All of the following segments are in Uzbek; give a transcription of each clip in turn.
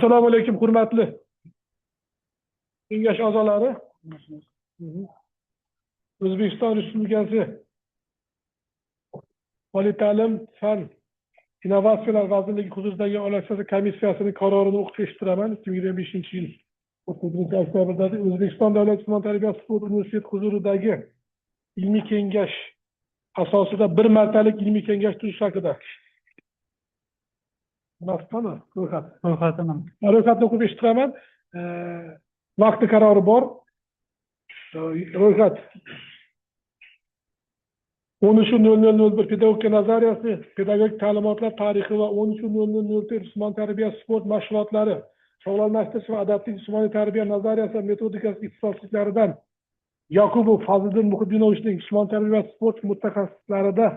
Assalomu alaykum, hurmatli kengash a'zolari. O'zbekiston Respublikasi Oliy ta'lim, fan, innovatsiyalar vazirligi huzuridagi Oliy attestatsiya komissiyasining qarorini o'qib eshittiraman. 2025-yil 31 oktyabrdagi O'zbekiston davlat jismoniy tarbiya sport universiteti huzuridagi ilmiy kengash asosida bir martalik ilmiy kengash tuzish haqida. Nimasi, ro'yxat? Ro'yxatini. Ro'yxatni o'qib eshittiraman. Vaqti qarori bor. Ro'yxat: 13.00.01 pedagogika nazariyasi, pedagogik ta'limotlar tarixi va 13.00.04 jismoniy tarbiya sport mashg'ulotlari, sog'lomlashtirish va adaptiv jismoniy tarbiya nazariyasi va metodikasi ixtisosliklaridan Yoqubov Fazliddin Muhiddinovichning jismoniy tarbiya va sport mutaxassislarida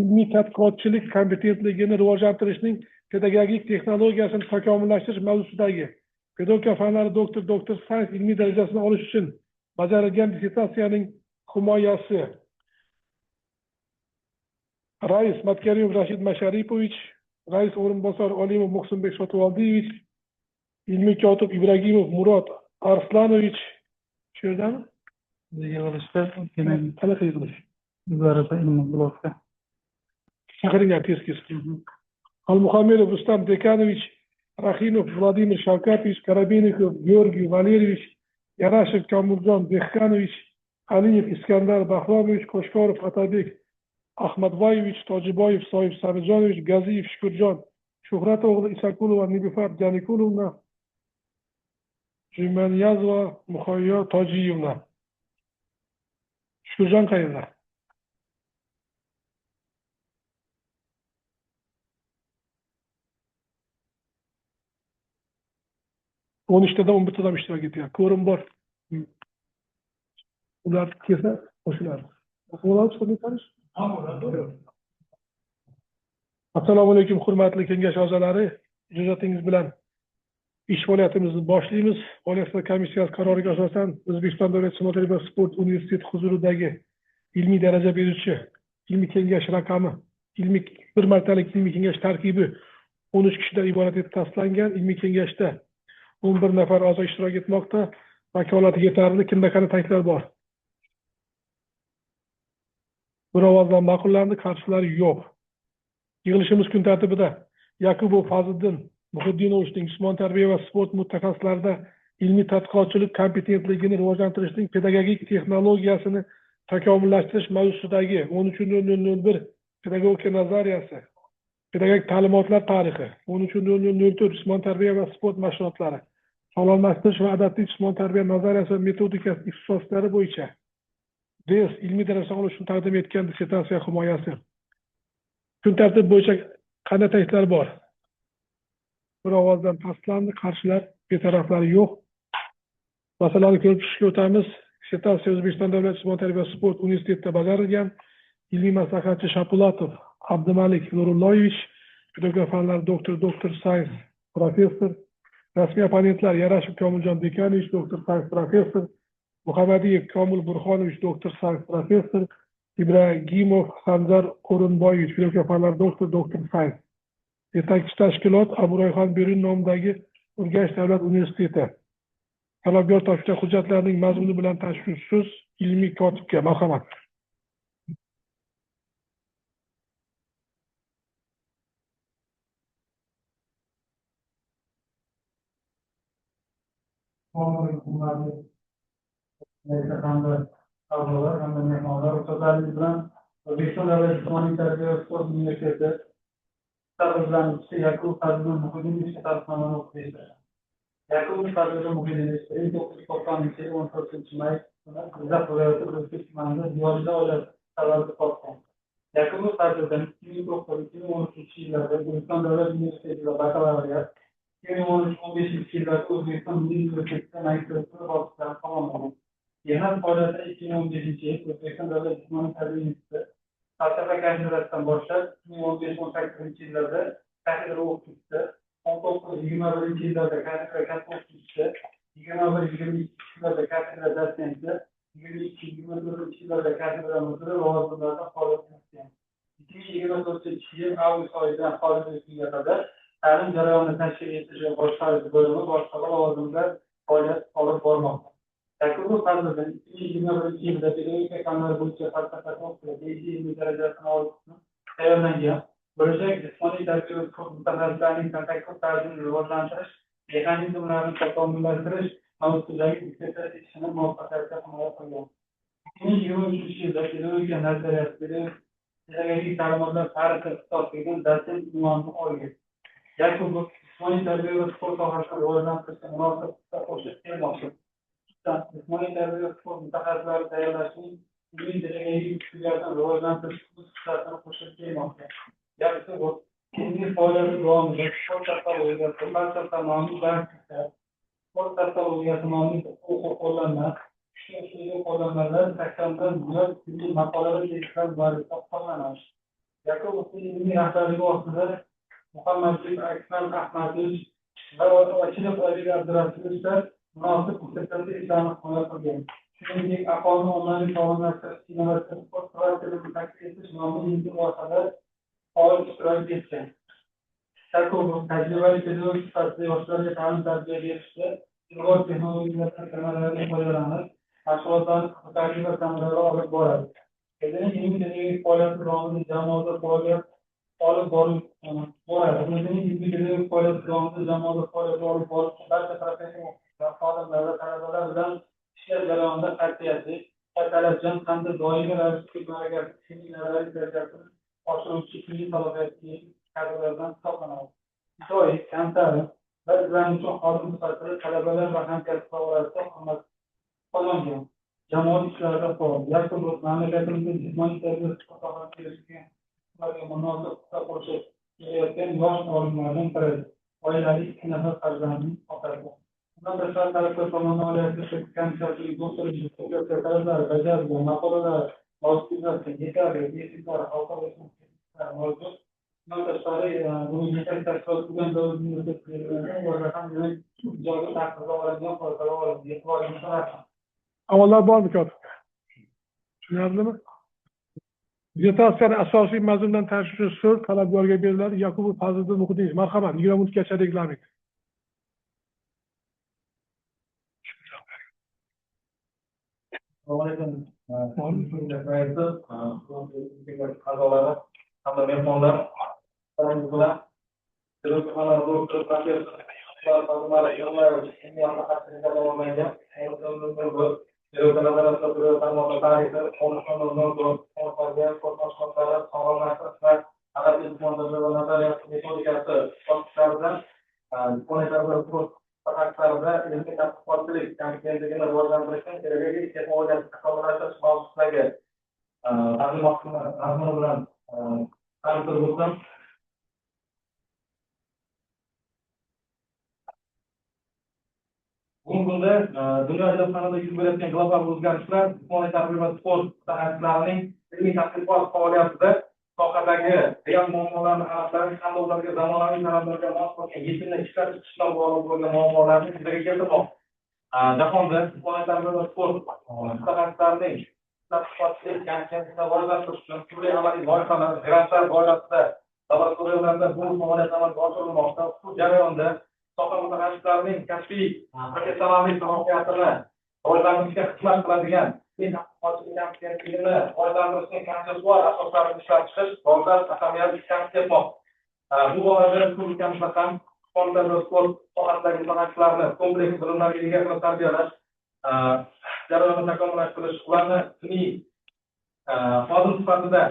ilmiy tadqiqotchilik kompetentligini rivojlantirishning pedagogik texnologiyasini takomillashtirish mavzusidagi pedagogika fanlari doktor, doctor science ilmiy darajasini olish uchun bajarilgan dissertatsiyaning himoyasi. Rais Matkarimov Rashid Masharipovich, rais o'rinbosari Olimov Muhsinbek Sotivoldiyevich, ilmiy kotib Ibragimov Murod Arslanovich shu yerdami? Yig'ilishda. Qanaqa yig'ilish? Yuqorida, ilmiy blokda. Chaqiringlar tez tez. Xolmuhammedov Rustam Dekanovich, Rahimov Vladimir Shavkatovich, Karabinnikov Georgiy Valerьевич, Yarashev Komiljon Dehqanovich, Aliyev Iskandar Bahromovich, Qo'shkorov Otabek Ahmadboyevich, Tojiboyev Soyib Samijonovich, Gaziyev Shukurjon Shuhrat o'g'li, Isakulova Nilufar Janikulovna, Jumaniyazova Muhayyo Tojiyevna. Shukurjon qayerda? 13tadan 11ta odam ishtirok etyapti. Ko'rim bor. Ular kelsa, qo'shiladi. Bo'ladi. Assalomu alaykum, hurmatli kengash a'zolari. Ijozatingiz bilan ish faoliyatimizni boshlaymiz. Oliy attestatsiya komissiyasi qaroriga asosan O'zbekiston davlat jismoniy tarbiya sport universiteti huzuridagi ilmiy daraja beruvchi ilmiy kengash raqami, ilmiy bir martalik ilmiy kengash tarkibi 13 kishidan iborat etib tasdiqlangan. Ilmiy kengashda 11 nafar a'zo ishtirok etmoqda. Vakolati yetarli. Kimda qanday takliflar bor? Bir ovozdan ma'qullandi, qarshilar yo'q. Yig'ilishimiz kun tartibida Yakubov Fazliddin Muhiddinovichning jismoniy tarbiya va sport mutaxassislarida ilmiy tadqiqotchilik kompetentligini rivojlantirishning pedagogik texnologiyasini takomillashtirish mavzusidagi 13.00.01 pedagogika nazariyasi, pedagogik ta'limotlar tarixi, 13.00.04 jismoniy tarbiya va sport mashg'ulotlari, sog'lomlashtirish va adaptiv jismoniy tarbiya nazariyasi va metodikasi ixtisoslari bo'yicha DS ilmiy darajasini olish uchun taqdim etgan dissertatsiya himoyasi. Kun tartibi bo'yicha qanday takliflar bor? Bir ovozdan tasdiqlandi, qarshilar, betaraflar yo'q. Masalani ko'rib chiqishga o'tamiz. Dissertatsiya O'zbekiston davlat jismoniy tarbiya sport universitetida bajarilgan. Ilmiy maslahatchi Shapulatov Abdumalik Nurulloyevich, pedagogika fanlari doktor, doctor science, professor. Rasmiy opponentlar: Yarashev Komiljon Dekanovich, doctor science, professor, Muhammadiyev Komil Burxonovich, doctor science, professor, Ibragimov Sanjar O'rinboyevich, pedagogika fanlari doktor, doctor science. Yetakchi tashkilot Abu Rayhon Beruniy nomidagi Urganch davlat universiteti. Talabgor topshirgan hujjatlarning mazmuni bilan tanishuvsiz ilmiy kotibga marhamat. Hurmatli hamda a'zolar hamda mehmonlar, ruxsatlaringiz bilan O'zbekiston davlat jismoniy tarbiya va sport universiteti ta'riflanuvchisi Yakub Fazliddin Muhiddinovich ta'rifnomani o'qib eshittiradi. Yakub Fazliddin Muhiddinovich 1990 yil 14 may kuni Jizzax viloyati O'zbek tumanida ziyolilar oilasida tavallud topgan. Yakubov Fazliddin 2009, 2013 yillarda O'zbekiston davlat universitetida bakalavriat, 2013, 15 yillarda O'zbekiston Milliy universitetida magistratura bosqichlarini tamomlagan. Mehnat faoliyatida 2015 yil O'zbekiston davlat jismoniy tarbiya instituti falsafa kafedrasidan boshlab, 2015, 18 yillarda kafedra o'qituvchisi, 19, 21 yillarda kafedra katta o'qituvchisi, 21, 22 yillarda kafedra dotsenti, 22, 24 yillarda kafedra mudiri lavozimlarida faoliyat yuritgan. 2024 yil avgust oyidan hozirgi kunga qadar ta'lim jarayonini tashkil etish va boshqarish bo'limi boshlig'i lavozimida faoliyat olib bormoqda. Yakubov Fazliddin 2021-yilda pedagogika fanlari bo'yicha falsafa doktori PhD ilmiy darajasini olish uchun tayyorlangan. Bo'lajak jismoniy tarbiya va sport mutaxassislarining tafakkur tarzini rivojlantirish mexanizmlarini takomillashtirish mavzusidagi dissertatsiya ishini muvaffaqiyatli himoya qilgan. 2023-yilda pedagogika nazariyasi, pedagogik ta'limotlar tarixi ixtisosligidan dotsent unvonini olgan. Yakubov jismoniy tarbiya va sport sohasini rivojlantirishga munosib hissa qo'shib kelmoqda. Xususan, jismoniy tarbiya va sport mutaxassislari tayyorlashning ilmiy pedagogik usuliyatini rivojlantirish o'z hissasini qo'shib kelmoqda. Yakubov ilmiy faoliyati davomida sport texnologiyasi, falsafa nomli darsliklar, sport texnologiyasi nomli o'quv qo'llanma, kuchli uslubiy qo'llanmalar, 80dan ziyod ilmiy maqolalar, tekstlar muallifi hisoblanadi. Yakubovning ilmiy rahbarligi ostida Muhammadbek Akmal Ahmadovich va Ochilov Oybek Abdurasulovichlar munosib dissertatsiya ishlarini himoya qilgan. Shuningdek, aholini ommaviy sog'lomlashtirish innovatsion sport klasterini tashkil etish nomli ilmiy loyihalar faol ishtirok etgan. Yakubov tajribali pedagog sifatida yoshlarga ta'lim-tarbiya berishda ilg'or texnologiyalardan samarali foydalanib, mashg'ulotlarni qiziqarli va samarali olib boradi. O'zining ilmiy pedagogik faoliyati davomida jamoada faoliyat olib boradi. O'zining ilmiy pedagogik faoliyati davomida jamoada faoliyat olib boruvchi barcha professor o'qituvchilar, xodimlar va talabalar bilan ishlash jarayonida qat'iyatli va talabchan hamda doimiy ravishda o'z malakasi, ilmiy nazariy darajasini oshiruvchi ilmiy salohiyatga ega kadrlardan hisoblanadi. Fidoyi, kamtarin va izlanuvchan xodim sifatida talabalar va hamkasblar orasida hurmat qozongan. Jamoat ishlarida faol. Yakubov mamlakatimizda jismoniy tarbiya sport sohasida erishgan yutuqlarga munosib hissa qo'shib kelayotgan yosh olimlardan biri. Oilali, 2 nafar farzandning otasi. Bundan tashqari, talabgor tomonidan Oliy attestatsiya komissiyasining doktorlik dissertatsiya talablari bajarilgan, maqolalar mavzusi yuzasidan yetarli tekstlar, xalqaro sertifikatlari mavjud. Bundan tashqari, bugun yetakchi tashkilot Urgan davlat universiteti ularda ham ijobiy taqdirga olingan, xulosalar olindi. E'tiboringizga rahmat. Savollar bormi kotibga? Tushunarlimi? Dissertatsiyani asosiy mazmundan tanishish uchun so'z talabgorga beriladi. Yakubov Fazliddin Muhiddinov, marhamat, 20 minutgacha reglament. Assalomu alaykum. A'zolari hamda mehmonlar. Bilan ilmiy tadqiqotchilik kompetensiyaini rivojlantirishning pedagogik texnologiyasini takomillashtirish mavzusidagi taqdimot mazmuni bilan tanishtirib o'tsam. Bugungi kunda dunyo ijodxonasida yuz berayotgan global o'zgarishlar jismoniy tarbiya va sport mutaxassislarining ilmiy tadqiqot faoliyatida sohadagi real muammolarni aniqlash hamda ularga zamonaviy talablarga mos bo'lgan yechimni ishlab chiqish bilan bog'liq bo'lgan muammolarni yuzaga keltirmoqda. Jahonda jismoniy tarbiya va sport mutaxassislarining tadqiqotchilik kompetensiyaini rivojlantirish uchun turli amaliy loyihalar, grantlar doirasida laboratoriyalarda bu faoliyat amalga oshirilmoqda. Shu jarayonda soha mutaxassislarining kasbiy professionallik salohiyatini rivojlantirishga xizmat qiladigan tadqiqotchilik kompetensiyaini rivojlantirishning konseptual asoslarini ishlab chiqish dolzarb ahamiyat kasb etmoqda. Bu borada respublikamizda ham jismoniy tarbiya sport sohasidagi mutaxassislarni kompleks bilimlarga ega qilib tarbiyalash jarayonini takomillashtirish, ularni ilmiy xodim sifatida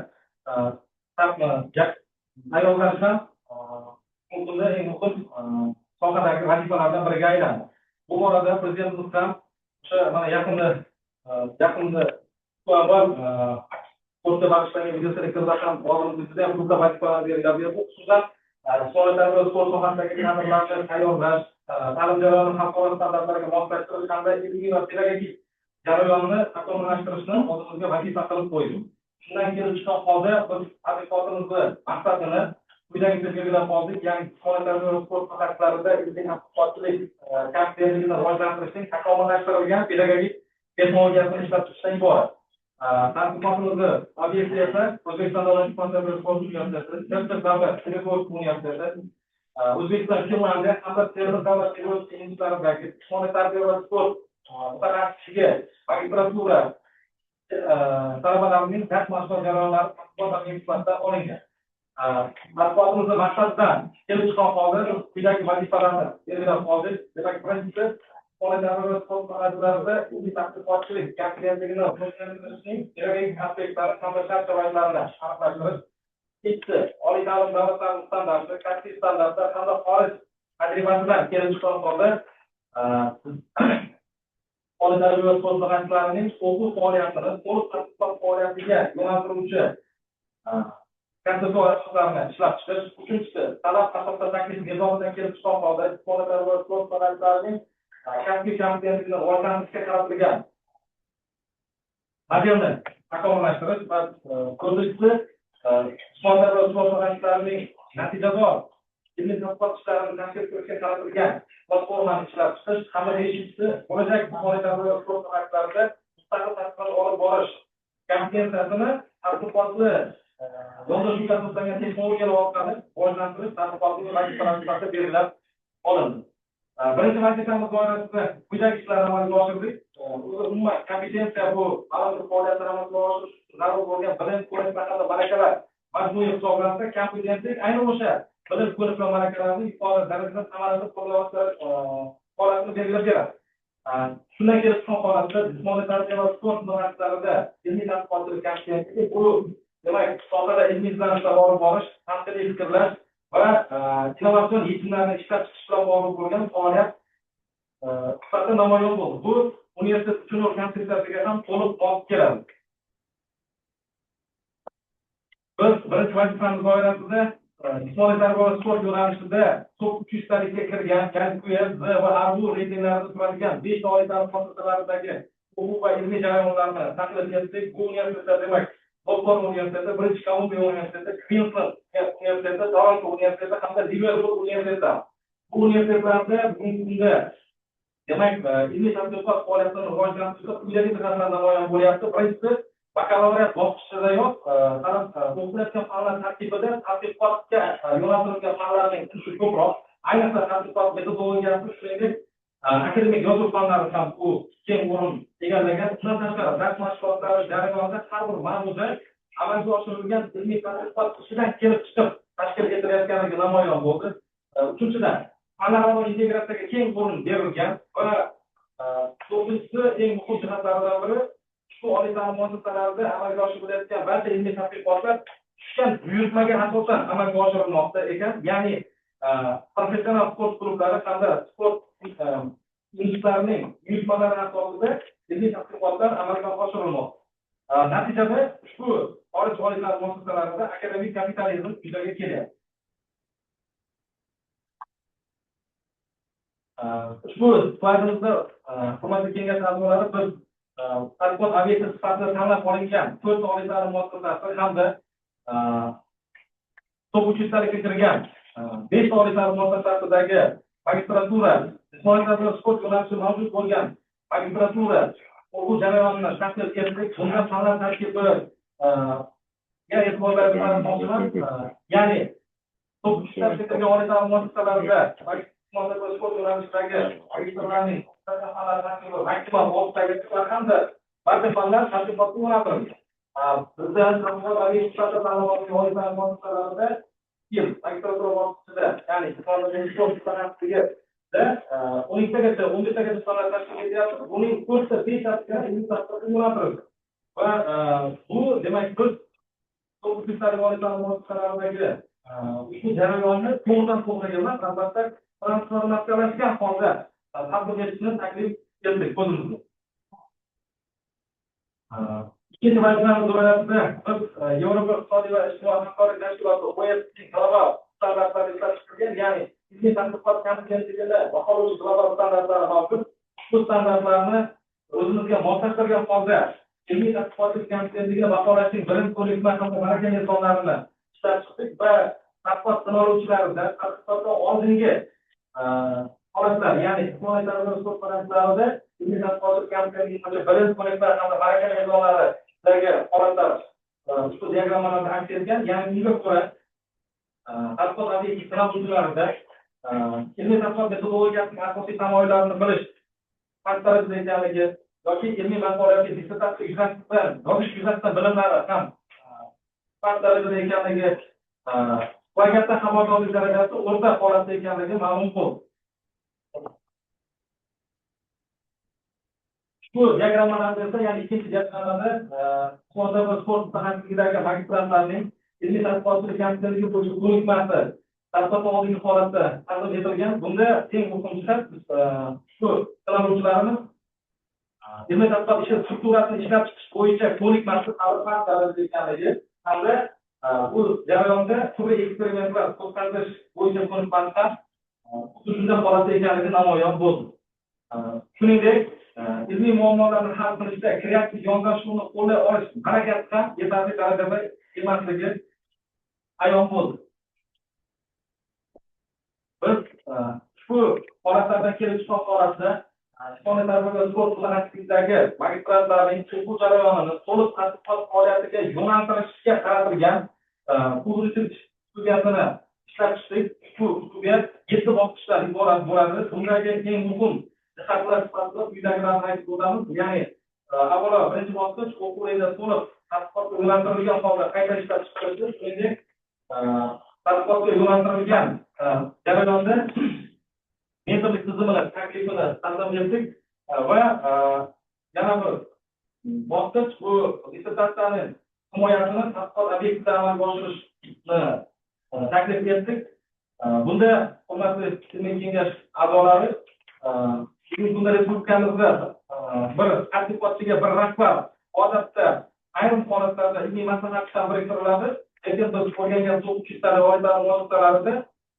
tayyorlash ham bu kunda eng muhim sohadagi vazifalardan biriga aylandi. Bu borada prezidentimiz ham o'sha mana yaqinda avval sportga bag'ishlangan videoselektorda ham oldimizda ham ko'plab vazifalar belgilab berdi. Xususan, jismoniy tarbiya sport sohasidagi kadrlarni tayyorlash, ta'lim jarayonini xalqaro standartlarga moslashtirish hamda ilmiy va pedagogik jarayonni takomillashtirishni oldimizga vazifa qilib qo'ydi. Shundan kelib chiqqan holda biz tadqiqotimizni maqsadini quyidagicha belgilab oldik, ya'ni jismoniy tarbiya va sport sohalarida ilmiy tadqiqotchilik kompetensiyaini rivojlantirishning takomillashtirilgan pedagogik texnologiyasini ishlab chiqishdan iborat. Tadqiqotimizni obyekti esa O'zbekiston davlat jismoniy tarbiya sport universiteti, Chirchiq davlat pedagogik universiteti, O'zbekiston, Finlandiya hamda Termiz davlat pedagogika institutlaridagi jismoniy tarbiya va sport mutaxassisligi magistratura talabalarining dars mashg'ulot jarayonlari tadqiqot sifatida olingan. Tadqiqotimizni maqsadidan kelib chiqqan holda quyidagi vazifalarni belgilab oldik. Demak, birinchisi, jismoniy tarbiya va sport sohalarida ilmiy tadqiqotchilik kompetensiyaligini rivojlantirishning pedagogik aspektlari hamda shart-sharoitlarini aniqlashtirish. Ikkinchisi, oliy ta'lim davlat standarti, kasbiy standartlar hamda xorij tajribasidan kelib chiqqan holda oliy tarbiya va sport mutaxassislarining o'quv faoliyatini to'liq tadqiqot faoliyatiga yo'naltiruvchi konseptual asoslarni ishlab chiqish. Uchinchisi, talab asosida taklif nizomidan kelib chiqqan holda jismoniy tarbiya va sport mutaxassislarining kasbiy kompetensiyaligini rivojlantirishga qaratilgan modelni takomillashtirish va to'rtinchisi, jismoniy tarbiya va sport mutaxassislarining natijador ilmiy tadqiqot ishlarini tashkil qilishga qaratilgan platformani ishlab chiqish hamda beshinchisi, bo'lajak jismoniy tarbiya va sport mutaxassislarida mustaqil tadqiqot olib borish kompetensiyasini tadqiqotli yondashuvga asoslangan texnologiyalar orqali rivojlantirish tadqiqotning vazifalari sifatida belgilab olindi. Birinchi vazifamiz doirasida quyidagi ishlarni amalga oshirdik. Umuman kompetensiya bu ma'lum bir faoliyatni amalga oshirish uchun zarur bo'lgan bilim, ko'nikma hamda malakalar majmui hisoblansa, kompetensiya ayni o'sha bilim, ko'nikma, malakalarni yuqori darajada samarali qo'llash holatini belgilab beradi. Shundan kelib chiqqan holatda jismoniy tarbiya va sport mutaxassislarida ilmiy tadqiqotchilik kompetensiya bu demak sohada ilmiy izlanishlar olib borish, tanqidiy fikrlash va innovatsion yechimlarni ishlab chiqish bilan bog'liq bo'lgan faoliyat sifatida namoyon bo'ldi. Bu universitet uchun konsepsiyasiga ham to'liq mos keladi. Biz birinchi vazifamiz doirasida jismoniy tarbiya va sport yo'nalishida top 300 talikka kirgan, QS, Z va ARBU reytinglarida turadigan 5 oliy ta'lim muassasalaridagi o'quv va ilmiy jarayonlarni tahlil etdik. Bu universitetlar demak Boston universiteti, British Columbia universiteti, Queensland universiteti, Toronto universiteti hamda Liverpool universiteti. Bu universitetlarda bugungi kunda demak ilmiy tadqiqot faoliyatini rivojlantirishda quyidagi jihatlar namoyon bo'lyapti. Birinchisi, bakalavriat bosqichidayoq o'qilayotgan fanlar tarkibida tadqiqotga yo'naltirilgan fanlarning ulushi ko'proq. Ayniqsa tadqiqot metodologiyasi, shuningdek akademik yozuv fanlari ham bu keng o'rin egallagan. Undan tashqari dars mashg'ulotlari jarayonida har bir mavzuda amalga oshirilgan ilmiy tadqiqot ishidan kelib chiqib tashkil etilayotganligi namoyon bo'ldi. Uchinchidan, fanlararo integratsiyaga keng o'rin berilgan va to'rtinchisi, eng muhim jihatlaridan biri, ushbu oliy ta'lim muassasalarida amalga oshirilayotgan barcha ilmiy tadqiqotlar tushgan buyurtmaga asosan amalga oshirilmoqda ekan. Ya'ni professional sport klublari hamda sport institutlarining buyurtmalari asosida ilmiy tadqiqotlar amalga oshirilmoqda. Natijada ushbu xorij oliy ta'lim muassasalarida akademik kapitalizm yuzaga kelyapti. Ushbu slaydimizda hurmatli kengash a'zolari, biz tadqiqot obyekti sifatida tanlab olingan 4 oliy ta'lim muassasasi hamda top 300 talikka kirgan 5 oliy ta'lim muassasasidagi magistratura, jismoniy tarbiya va sport yo'nalishi mavjud bo'lgan magistratura o'quv jarayonini tahlil etdik. Bunda fanlar tarkibiga e'tibor bermoqchiman. Ya'ni top 300 talikka kirgan oliy ta'lim muassasalarida jismoniy tarbiya va sport yo'nalishidagi magistrlarning fanlar tarkibi maksimal 6 taga hamda barcha fanlar tadqiqotga yo'naltirilgan. Bizda tadqiqot obyekti sifatida tanlab olingan oliy ta'lim muassasalarida yil magistratura bosqichida, ya'ni jismoniy sport mutaxassisligida 12tagacha, 11tagacha fanlar tashkil etyapti. Buning 4ta 5tasiga ilmiy tadqiqotga yo'naltirilgan. Va bu demak biz top 300 oliy ta'lim muassasalaridagi ushbu jarayonni to'g'ridan to'g'ri emas, albatta transformatsiyalashgan holda tatbiq etishni taklif etdik o'zimizda. Ikkinchi vazifamiz doirasida biz Yevropa iqtisodiy va ijtimoiy hamkorlik tashkiloti OECD global standartlari ishlab chiqilgan, ya'ni ilmiy tadqiqot kompetensiyaligini baholovchi global standartlari mavjud. Bu standartlarni o'zimizga moslashtirgan holda ilmiy tadqiqotchilik kompetensiyaligini baholashning bilim, ko'nikma hamda malaka mezonlarini ishlab chiqdik va tadqiqot sinovchilarida tadqiqotdan oldingi holatlar, ya'ni jismoniy tarbiya va sport yo'nalishlarida ilmiy tadqiqotchilik kompetensiyaligini bilim, ko'nikma hamda malaka mezonlaridagi holatlar ushbu diagrammalarda aks etgan. Ya'ni unga ko'ra Tadqiqot obyekti sinovchilarida ilmiy tadqiqot metodologiyasining asosiy tamoyillarini bilish past darajada ekanligi yoki ilmiy maqola yoki dissertatsiya yuzasidan yozish yuzasidan bilimlari ham past darajada ekanligi, plagiatdan xabardorlik darajasi o'rta holatda ekanligi ma'lum bo'ldi. Ushbu diagrammalarda esa, ya'ni ikkinchi diagrammada sport va sport mutaxassisligidagi magistrantlarning ilmiy tadqiqotchilik kompetentligi bo'yicha ko'nikmasi tadqiqotdan oldingi holatda taqdim etilgan. Bunda eng muhim jihat shu sinaluvchilarimiz ilmiy tadqiqot ishi strukturasini ishlab chiqish bo'yicha ko'nikmasi past darajada ekanligi hamda bu jarayonda turli eksperimentlar o'tkazish bo'yicha ko'nikmasi ham xuddi shunday holatda ekanligi namoyon bo'ldi. Shuningdek, ilmiy muammolarni hal qilishda kreativ yondashuvni qo'llay olish malakasi ham yetarli darajada emasligi ayon bo'ldi. Biz ushbu holatlardan kelib chiqqan holatda jismoniy tarbiya va sport mutaxassisligidagi magistrantlarning o'quv jarayonini to'liq tadqiqot faoliyatiga yo'naltirishga qaratilgan uslubiyatini ishlab chiqdik. Ushbu uslubiyat 7 bosqichdan iborat bo'ladi. Bundagi eng muhim jihatlar sifatida quyidagilarni aytib o'tamiz. Ya'ni avvalo birinchi bosqich o'quv rejasi to'liq tadqiqotga yo'naltirilgan holda qayta ishlab chiqilishi, shuningdek tadqiqotga yo'naltirilgan jarayonda mentorlik tizimini taklifini taqdim etdik va yana bir bosqich bu dissertatsiyani himoyasini tadqiqot obyektida amalga oshirishni taklif etdik. Bunda hurmatli ilmiy kengash a'zolari, bugungi kunda respublikamizda bir tadqiqotchiga bir rahbar odatda ayrim holatlarda ilmiy maslahatchidan biriktiriladi, lekin biz o'rgangan o'quvchilar oliy ta'lim muassasalarida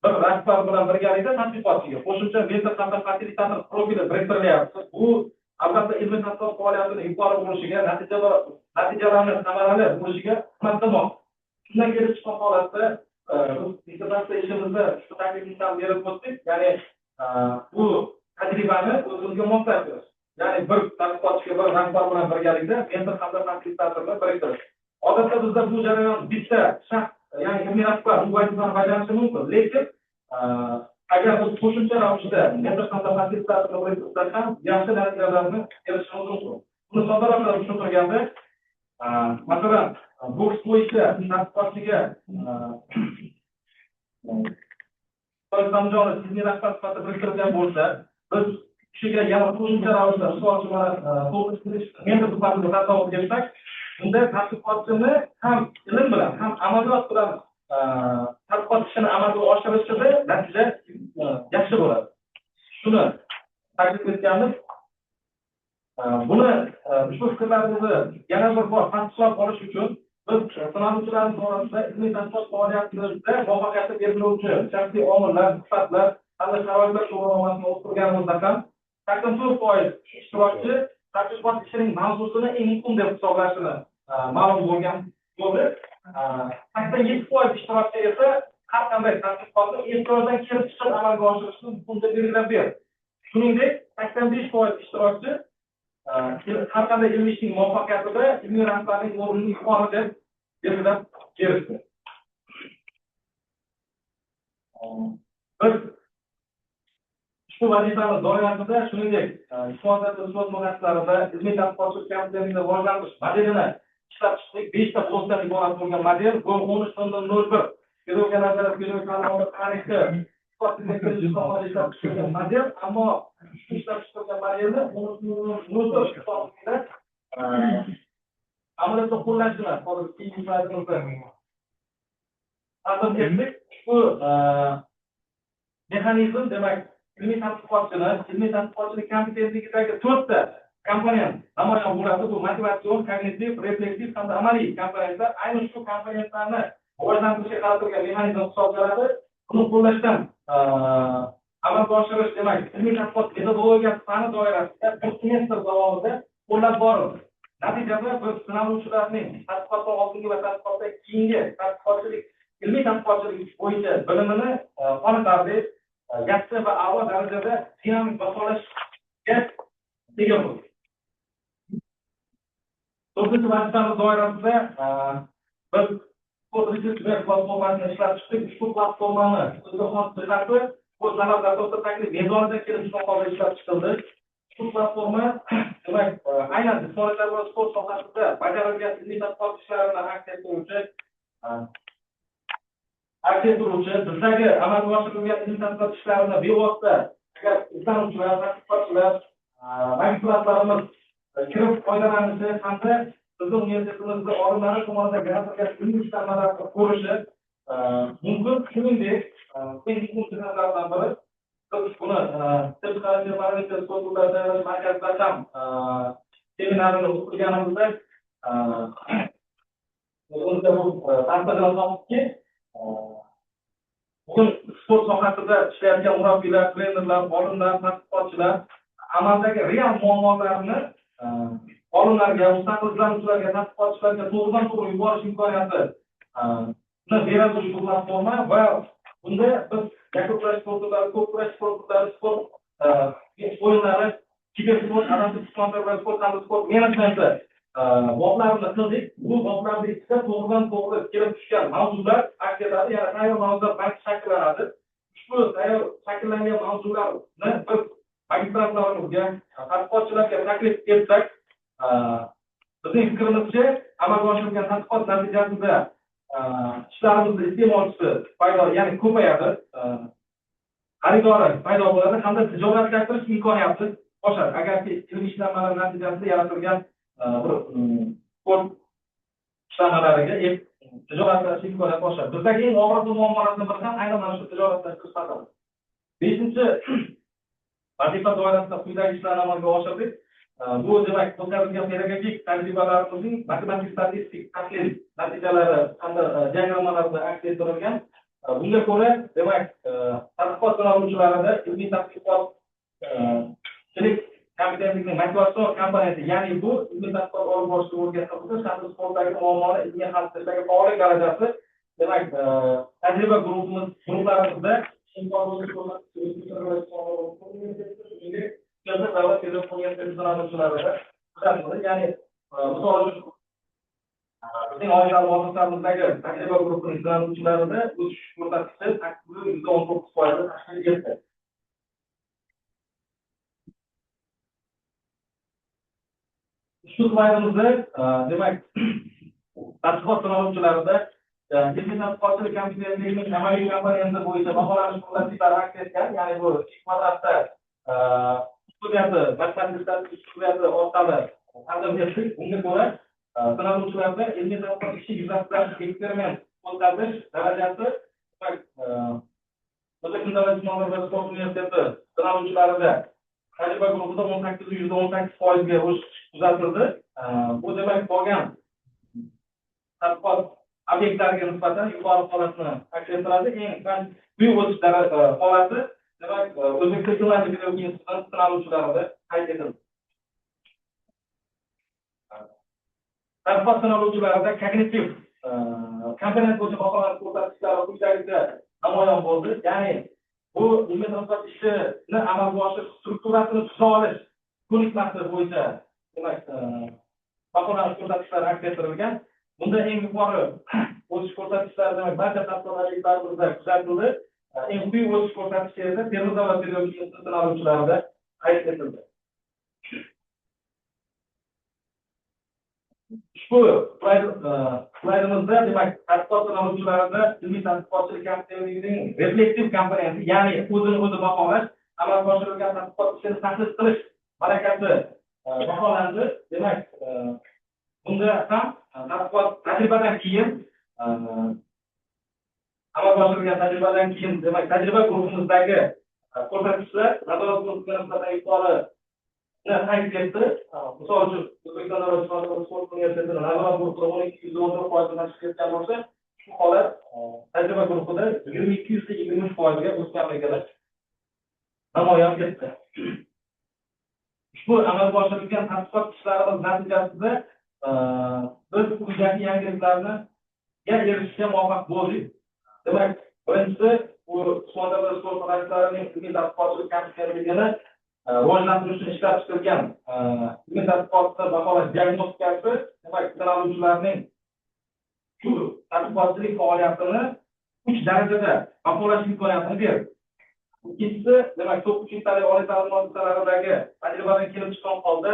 bir rahbar bilan birgalikda tadqiqotchiga qo'shimcha mentor hamda fasilitator profili biriktirilyapti. Bu albatta ilmiy tadqiqot faoliyatini yuqori bo'lishiga, natijalarni samarali bo'lishiga xizmat qilmoqda. Shundan kelib chiqqan holatda biz dissertatsiya ishimizda shu taklifni ham berib o'tdik, ya'ni bu tajribani o'zimizga moslashtirish, ya'ni bir tadqiqotchiga bir rahbar bilan birgalikda mentor hamda fasilitatorni biriktirish. Odatda bizda bu jarayon bitta shaxs, ya'ni ilmiy rahbar bu vazifani bajarishi mumkin, lekin agar biz qo'shimcha ravishda mentor hamda fasilitatorni biriktirsak ham yaxshi natijalarni erishishimiz mumkin. Buni soddaroq qilib tushuntirganda, masalan, boks bo'yicha tadqiqotchiga Islomjonov ilmiy rahbar sifatida biriktirilgan bo'lsa, biz kishiga yana qo'shimcha ravishda, misol uchun, mentor sifatida tasavvur etsak, bunda tadqiqotchini ham ilm bilan, ham amaliyot bilan tadqiqot ishini amalga oshirishida natija yaxshi bo'ladi. Shuni taklif etganmiz. Buni ushbu fikrlarimizni yana bir bor tasdiqlab olish uchun biz sinovchilarimiz orasida ilmiy tadqiqot faoliyatida muvaffaqiyatni belgilovchi shaxsiy omillar, sifatlar hamda sharoitlar so'rovnomasini o'tkazganimizda ham 84% ishtirokchi tadqiqot ishining mavzusini eng muhim deb hisoblashini ma'lum bo'lgan bo'ldi. 87% ishtirokchi esa har qanday tadqiqotni e'tirozdan kelib chiqib amalga oshirishni muhim deb belgilab berdi. Shuningdek, 85% ishtirokchi har qanday ilmiy ishning muvaffaqiyatida ilmiy rahbarning o'rnini yuqori deb belgilab berishdi. Biz ushbu vazifamiz doirasida shuningdek, jismoniy sport muassasalarida ilmiy tadqiqotchilik kompetentligini rivojlantirish modelini ishlab chiqdik. 5 ta blokdan iborat bo'lgan model bu 13.01 pedagogika nazariyati, pedagogika ta'limoti tarixi ishlab chiqilgan model, ammo shu ishlab chiqilgan modelni 13.04 hisobida amaliyotda qo'llashini hozir keyingi slaydimizda taqdim etdik. Ushbu mexanizm, demak, ilmiy tadqiqotchining kompetentligidagi 4 ta komponent namoyon bo'ladi. Bu motivatsion, kognitiv, reflektiv hamda amaliy komponentlar. Ayni shu komponentlarni rivojlantirishga qaratilgan mexanizm hisoblanadi. Buni qo'llashdan amalga oshirish, demak, ilmiy tadqiqot metodologiyasi fani doirasida bir semestr davomida qo'llab borildi. Natijada biz sinovchilarning tadqiqotdan oldingi va tadqiqotdan keyingi tadqiqotchilik, ilmiy tadqiqotchilik bo'yicha bilimini qoniqarli, yaxshi va a'lo darajada dinamik baholashga ega bo'ldik. 4-vazifamiz doirasida biz Sport Research web platformasini ishlab chiqdik. Ushbu platformani o'ziga xos jihati bu talab asosida taklif mezonida kelib chiqqan holda ishlab chiqildi. Ushbu platforma demak aynan jismoniy tarbiya va sport sohasida bajarilgan ilmiy tadqiqot ishlarini aks ettiruvchi bizdagi amalga oshirilgan ilmiy tadqiqot ishlarini bevosita agar izlanuvchilar, tadqiqotchilar, magistrantlarimiz kirib foydalanishi hamda bizni universitetimizda olimlari tomonidan yaratilgan ilmiy ishlanmalarni ko'rishi mumkin. Shuningdek, eng muhim jihatlardan biri biz buni Tibbiy sport turlari tayyorlash markazida ham seminarini o'tkazganimizda o'zimizda bu tasdig'ini topdikki, bugun sport sohasida ishlayotgan murabbiylar, trenerlar, olimlar, tadqiqotchilar amaldagi real muammolarni olimlarga, mustaqil izlanuvchilarga, tadqiqotchilarga to'g'ridan to'g'ri yuborish imkoniyatini beradi ushbu platforma va bunda biz yakka kurash sport turlari, ko'p kurash sport turlari, sport o'yinlari, kibersport, adaptiv jismoniy tarbiya sport hamda sport menejmenti boblarini qildik. Bu boblarni ichida to'g'ridan to'g'ri kelib tushgan mavzular aks etadi, ya'ni tayyor mavzular banki shakllanadi. Ushbu tayyor shakllangan mavzularni biz magistrantlarimizga, tadqiqotchilarga taklif etsak, bizning fikrimizcha amalga oshirilgan tadqiqot natijasida ishlarimizni iste'molchisi paydo, ya'ni ko'payadi, xaridori paydo bo'ladi hamda tijoratlashtirish imkoniyati oshadi. Agarki ilmiy ishlanmalar natijasida yaratilgan bir sport ishlanmalariga tijoratlashish imkoniyati oshadi. Bizdagi eng og'riqli muammolardan biri ham aynan mana shu tijoratlashtirish masalasi. 5 vazifa doirasida quyidagi ishlarni amalga oshirdik. Bu demak o'tkazilgan pedagogik tajribalarimizning matematik statistik tahlil natijalari hamda diagrammalarda aks ettirilgan. Bunga ko'ra demak tadqiqot sinaluvchilarida ilmiy tadqiqotchilik kompetentlikning motivatsion komponenti, ya'ni bu ilmiy tadqiqot olib borishga bo'lgan qiziqish hamda sportdagi muammoni ilmiy hal qilishdagi faollik darajasi demak tajriba guruhlarimizda davlat pedagogik universiteti sinaluvchilarida kuzatildi. Ya'ni misol uchun bizning oliy ta'lim muassasalarimizdagi tajriba guruhining sinaluvchilarida o'sish ko'rsatkichi 8,19% tashkil etdi. Shu slaydimizda demak tadqiqot sinaluvchilarida ilmiy tadqiqotchilik kompetentligining amaliy komponenti bo'yicha baholanish ko'rsatkichlari aks etgan, ya'ni bu kvadratda uslubiyati, matematik statistik uslubiyati orqali taqdim etdik. Bunga ko'ra sinaluvchilarda ilmiy tadqiqot ishi yuzasidan eksperiment o'tkazish darajasi O'zbekiston davlat jismoniy tarbiya sport universiteti sinaluvchilarida tajriba guruhida 18,18% ga o'sish kuzatildi. Bu demak qolgan tadqiqot obyektlariga nisbatan yuqori holatni aks ettiradi. Eng quyi o'sish holati demak O'zbekiston Finlandiya pedagogik instituti sinaluvchilarida qayd etildi. Tadqiqot sinaluvchilarida kognitiv komponent bo'yicha baholanish ko'rsatkichlari quyidagicha namoyon bo'ldi. Ya'ni bu ilmiy tadqiqot ishini amalga oshirish strukturasini tuza olish ko'nikmasi bo'yicha demak baholanish ko'rsatkichlari aks ettirilgan. Bunda eng yuqori o'sish ko'rsatkichlari demak barcha tadqiqot obyektlarimizda kuzatildi. Eng quyi o'sish ko'rsatkichi esa Termiz davlat pedagogik instituti sinaluvchilarida qayd etildi. Ushbu slaydimizda demak tadqiqot sinaluvchilarida ilmiy tadqiqotchilik kompetentligining reflektiv komponenti, ya'ni o'zini o'zi baholash, amalga oshirilgan tadqiqot ishini tahlil qilish malakasi baholandi. Demak, bunda ham tadqiqot tajribadan keyin amalga oshirilgan tajribadan keyin demak tajriba guruhimizdagi ko'rsatkichlar nazorat guruhiga nisbatan yuqori qayd etdi. Misol uchun O'zbekiston davlat jismoniy tarbiya sport universitetini nazorat guruhida 12,14% tashkil etgan bo'lsa, shu holat tajriba guruhida 22,23% ga o'sganligini namoyon etdi. Ushbu amalga oshirilgan tadqiqot ishlarimiz natijasida biz quyidagi yangiliklarni erishishga muvaffaq bo'ldik. Demak, birinchisi bu jismoniy tarbiya sport mutaxassislarining ilmiy tadqiqotchilik kompetentligini rivojlantirish uchun ishlab chiqilgan ilmiy tadqiqotni baholash diagnostikasi demak sinaluvchilarning Shu tadqiqotchilik faoliyatini 3 darajada baholash imkoniyatini berdi. Ikkinchisi, demak, top 3 oliy ta'lim muassasalaridagi tajribadan kelib chiqqan holda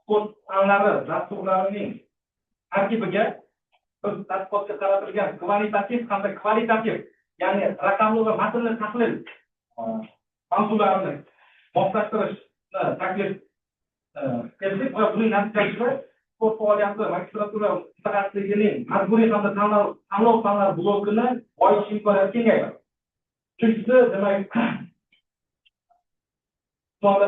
sport fanlari dasturlarining tarkibiga biz tadqiqotga qaratilgan kvalitativ hamda kvalitativ, ya'ni raqamli va matnli tahlil mavzularini moslashtirishni taklif etdik va buning natijasida sport faoliyati magistratura mutaxassisligining majburiy hamda tanlov fanlar blokini boyitish imkoniyati kengaydi. Uchinchisi, demak, sport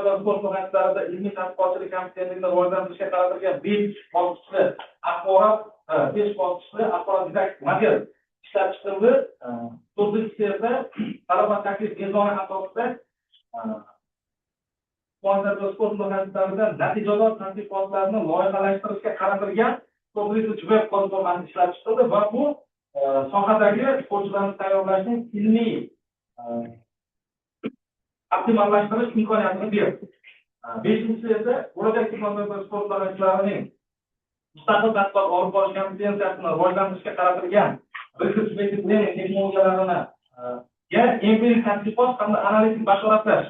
sohalarida ilmiy tadqiqotchilik kompetensiyalarni rivojlantirishga qaratilgan 5 bosqichli axborot didaktik model ishlab chiqildi. To'rtinchisi esa talaba taklif mezoni asosida sport sohalarida natijador tadqiqotlarni loyihalashtirishga qaratilgan Sport Research Web platformasi ishlab chiqildi va bu sohadagi sportchilarni tayyorlashning ilmiy optimallashtirish imkoniyatini berdi. Beshinchisi esa bo'lajak sport sohalarining mustaqil tadqiqot olib borish kompetensiyasini rivojlantirishga qaratilgan research based learning texnologiyalarini empirik tadqiqot hamda analitik bashoratlash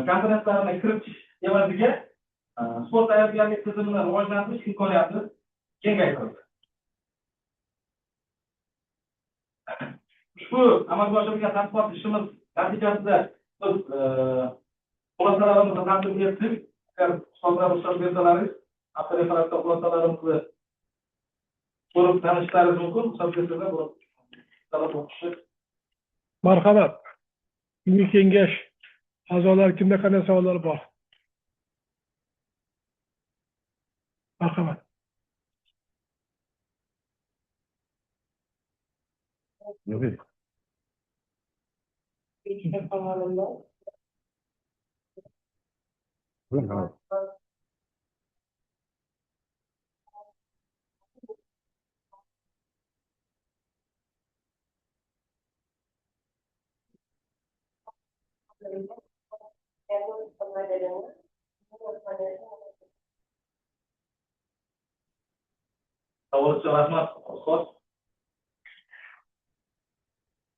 komponentlarini kiritish evaziga sport tayyorgarlik tizimini rivojlantirish imkoniyati kengaytirildi. Ushbu amalga oshirilgan tadqiqot ishimiz natijasida biz xulosalarimizni taqdim etdik. Agar ustozlar ruxsat bersalaringiz, avtoreferatda xulosalarimizni ko'rib tanishishlaringiz mumkin. Ruxsat bersalar, talab o'qishi. Marhamat. Ilmiy kengash a'zolari kimda qanday savollar bor? Marhamat. Savol uchun rahmat, ustoz.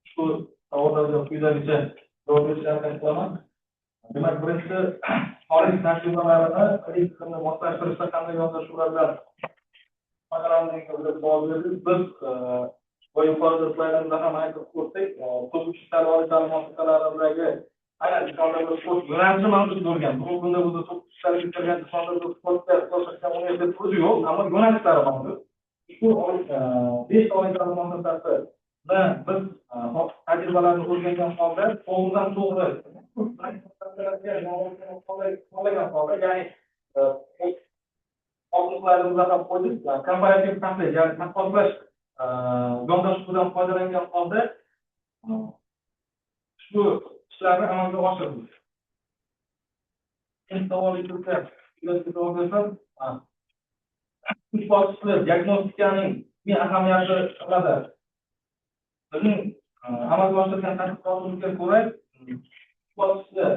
Ushbu savollarga quyidagicha javob berishga harakat qilaman. Demak, birinchisi, xorij tajribalarini ilmiy tizimni moslashtirishda qanday yondashuvlardan foydalanilganligiga savol berdik. Biz va yuqorida slaydimizda ham aytib o'tdik, top 3 oliy ta'lim muassasalaridagi aynan jismoniy sport yo'nalishi mavjud bo'lgan. Bugungi kunda bizda top 3 bitirgan jismoniy sportga ixtisoslashgan universitet o'zi yo'q, ammo yo'nalishlari mavjud. Ushbu 5 oliy ta'lim muassasasini biz tajribalarni o'rgangan holda to'g'ridan to'g'ri holda, ya'ni oldin slaydimizda ham qo'ydik, komparativ tahlil, ya'ni taqqoslash yondashuvidan foydalangan holda ushbu ishlarni amalga oshirdik. Endi savol javob bersam, 3 bosqichli diagnostikaning ahamiyati nimada? Bizning amalga oshirgan tadqiqotimizga ko'ra, 3 bosqichli,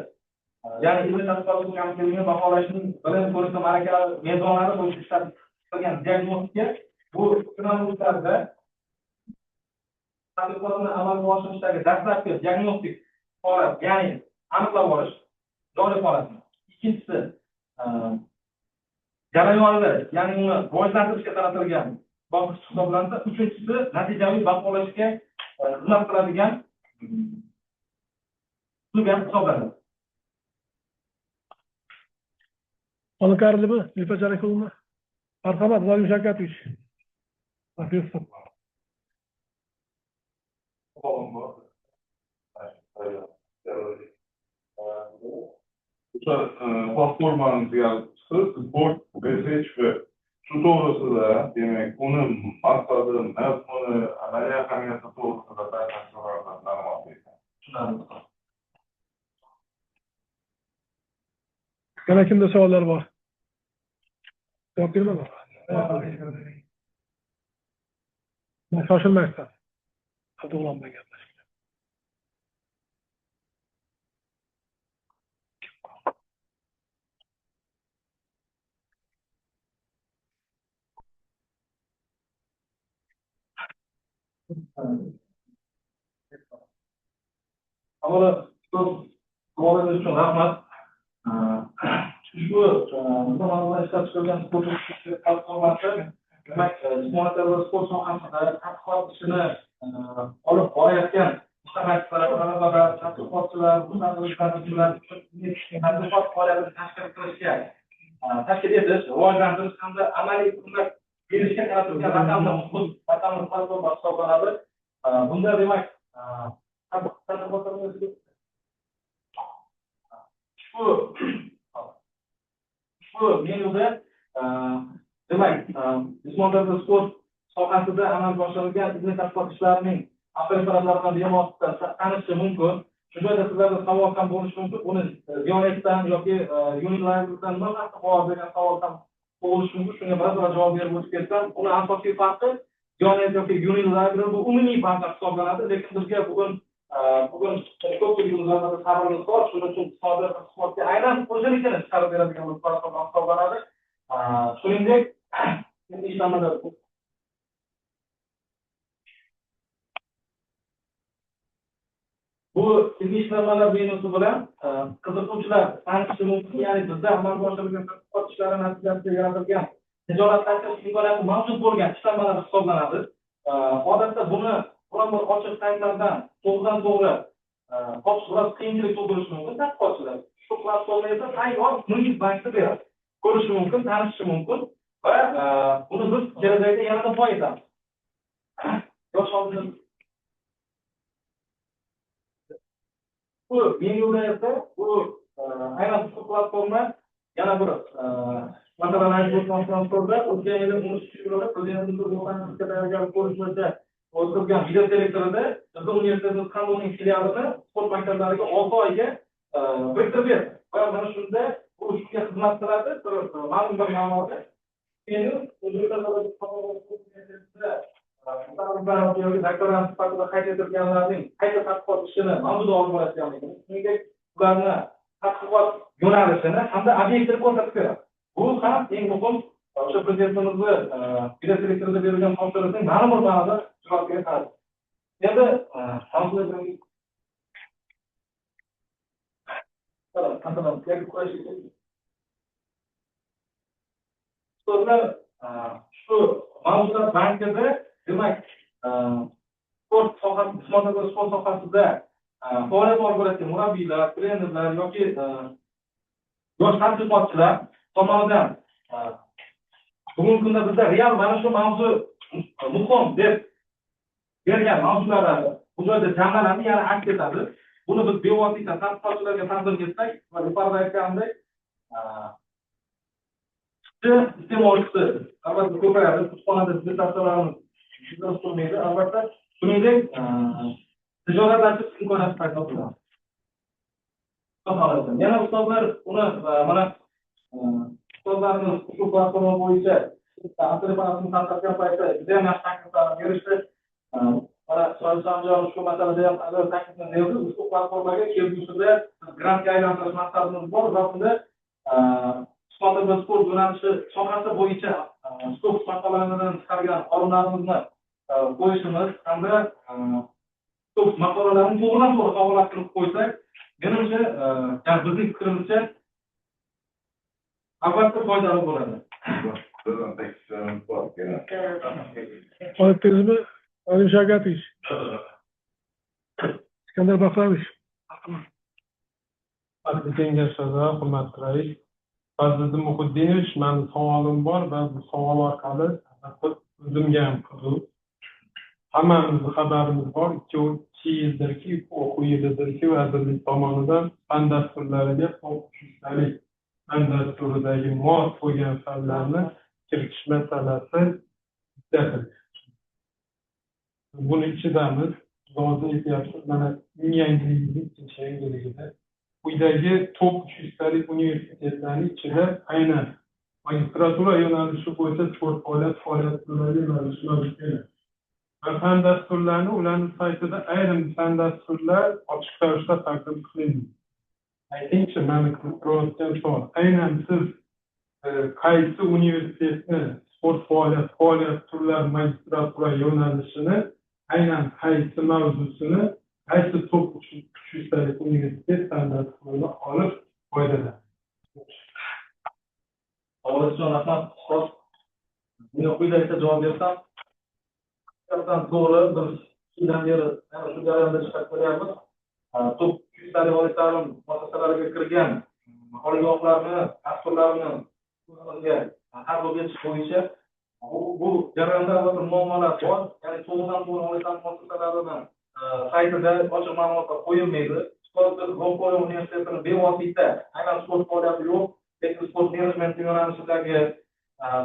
ya'ni ilmiy tadqiqotchilik kompetensiyalarni baholashning bilim ko'rish ma'rakalari mezonlari bo'yicha ishlab chiqilgan diagnostika bu yo'nalishlarda tadqiqotni amalga oshirishdagi dastlabki diagnostik holat, ya'ni aniqlab olish joriy holatini. Ikkinchisi, jarayonida, ya'ni uni rivojlantirishga qaratilgan bosqich hisoblansa, uchinchisi natijaviy baholashga xizmat qiladigan uslub ham hisoblanadi. Olib Nilufar Jarakovna. Marhamat, Vladimir Shavkatovich. Professor. O'sha platformani deyapsiz, Sport Research Web. Shu to'g'risida, demak, uni maqsadi, mazmuni, amaliy ahamiyati to'g'risida batafsil ma'lumot bersangiz. Tushunarli. Yana kimda savollar bor? Javob bermadim. Shoshilmasdan. Abdug'ulom bilan gaplashing. Avvalo, savolingiz uchun rahmat. Ushbu mavzuda ishlab chiqilgan sport platformasi, demak, jismoniy tarbiya sport sohasida tadqiqot ishini olib borayotgan mutaxassislar, talabalar, tadqiqotchilar, mutaxassislar uchun tadqiqot faoliyatini tashkil qilishga, tashkil etish, rivojlantirish hamda amaliy ko'mak berishga qaratilgan raqamli platforma hisoblanadi. Bunda demak, ushbu menyuda demak, jismoniy tarbiya sport sohasida amalga oshirilgan ilmiy tadqiqot ishlarining avtoritetlar bilan bevosita tanishishi mumkin. Shu joyda sizlarda savol ham bo'lishi mumkin. Buni Ziyonetdan yoki Unileverdan nima farqi bor degan savol ham bo'lishi mumkin. Shunga biroz javob berib o'tib ketsam, uni asosiy farqi Ziyonet yoki Unilever bu umumiy baza hisoblanadi, lekin bizga bugun ko'pchiligimiz albatta sabrimiz bor, shuning uchun sodir sportga aynan o'zinikini chiqarib beradigan bir platforma hisoblanadi. Shuningdek, ishlamada bu ilmiy ishlanmalar menyusi bilan qiziquvchilar tanishishi mumkin. Ya'ni bizda amalga oshirilgan tadqiqot ishlari natijasida yaratilgan tijoratlashtirish imkoniyati mavjud bo'lgan ishlanmalar hisoblanadi. Odatda buni biron bir ochiq saytlardan to'g'ridan to'g'ri topish biroz qiyinchilik tug'dirishi mumkin tadqiqotchilar. Shu platforma esa tayyor muhit bankni beradi. Ko'rishi mumkin, tanishishi mumkin va buni biz kelajakda yanada boyitamiz. Yosh oldin bu menyuda esa bu aynan shu platforma yana bir masalan aytib o'tmoqchiman, o'tgan yili 13-iyulda prezidentimiz tayyorgarlik ko'rish bo'yicha o'tkazgan video selektorida bizni universitetimiz hamda filialini sport maktablariga 6 oyga biriktirib berdi. Va mana shunda bu shunga xizmat qiladi, bir ma'lum bir ma'noda. Menyu O'zbekiston doktorant sifatida qayd etilganlarning qayta tadqiqot ishini mavzuda olib borayotganligini, shuningdek ularni tadqiqot yo'nalishini hamda obyektini ko'rsatib beradi. Bu ham eng muhim o'sha prezidentimizni video selektorida berilgan topshiriqning ma'lum bir ma'noda ijrosiga qaradi. Endi ustozlar, shu mavzular bankida demak, sport sohasi, jismoniy sport sohasida faoliyat olib borayotgan murabbiylar, trenerlar yoki yosh tadqiqotchilar tomonidan bugungi kunda bizda real mana shu mavzu muhim deb bergan mavzular bu joyda jamlanadi, ya'ni aks etadi. Buni biz bevosita tadqiqotchilarga taqdim etsak va yuqorida aytganimdek, iste'molchisi albatta ko'payadi, kutubxonada dissertatsiyalarimiz turmaydi, albatta. Shuningdek, tijoratlashish imkoniyati paydo bo'ladi. Yana ustozlar uni mana ustozlarimiz shu platforma bo'yicha avtoritetni tarqatgan paytda juda ham yaxshi takliflarni berishdi. Mana Shohjahon shu masalada ham ajoyib taklifni berdi. Ushbu platformaga kelgusida grantga aylantirish maqsadimiz bor va bunda jismoniy sport yo'nalishi sohasi bo'yicha Scopus maqolalaridan chiqargan olimlarimizni qo'yishimiz hamda Scopus maqolalarini to'g'ridan to'g'ri havola qilib qo'ysak, menimcha, ya'ni bizning fikrimizcha albatta foydali bo'ladi. Aytdingizmi, Alim Shavkatovich? Iskandar Bahramovich. Hurmatli kengash a'zolari, hurmatli rais Fazliddin Muhiddinovich, mani savolim bor va bu savol orqali o'zimga ham qiziq. Hammamizni xabarimiz bor, 2 yildirki, o'quv yilidirki vazirlik tomonidan fan dasturlariga o'quvchilik fan dasturidagi mos bo'lgan fanlarni kiritish masalasi kuzatildi. Buni ichidamiz, hozir aytyapsiz, mana yangiligimiz ikkinchi yangiligida quyidagi top 300talik universitetlarning ichida aynan magistratura yo'nalishi bo'yicha sport faoliyat turlari yo'nalishi mavjud emas. Va fan dasturlarini ularning saytida ayrim fan dasturlar ochiq ravishda taqdim qilinadi. Aytingchi, mani qiziqtirayotgan savol, aynan siz qaysi universitetni sport faoliyat turlari magistratura yo'nalishini Aynan qaysi mavzusini qaysi top 300talik universitet fan dasturini olib foydalanadi? Savolingiz uchun rahmat, ustoz. Bunga quyidagicha javob bersam, haqiqatdan to'g'ri, biz yildan beri mana shu jarayonda ishlab kelyapmiz. Top 300talik oliy ta'lim muassasalariga kirgan oliygohlarni dasturlarini o'zimizga qabul etish bo'yicha bu jarayonda albatta muammolar bor. Ya'ni to'g'ridan to'g'ri oliy ta'lim muassasalarini saytida ochiq ma'lumotlar qo'yilmaydi. Ustoz, biz G'o'nko'y universitetini bevosita, aynan sport faoliyati yo'q, lekin sport menejmenti yo'nalishidagi,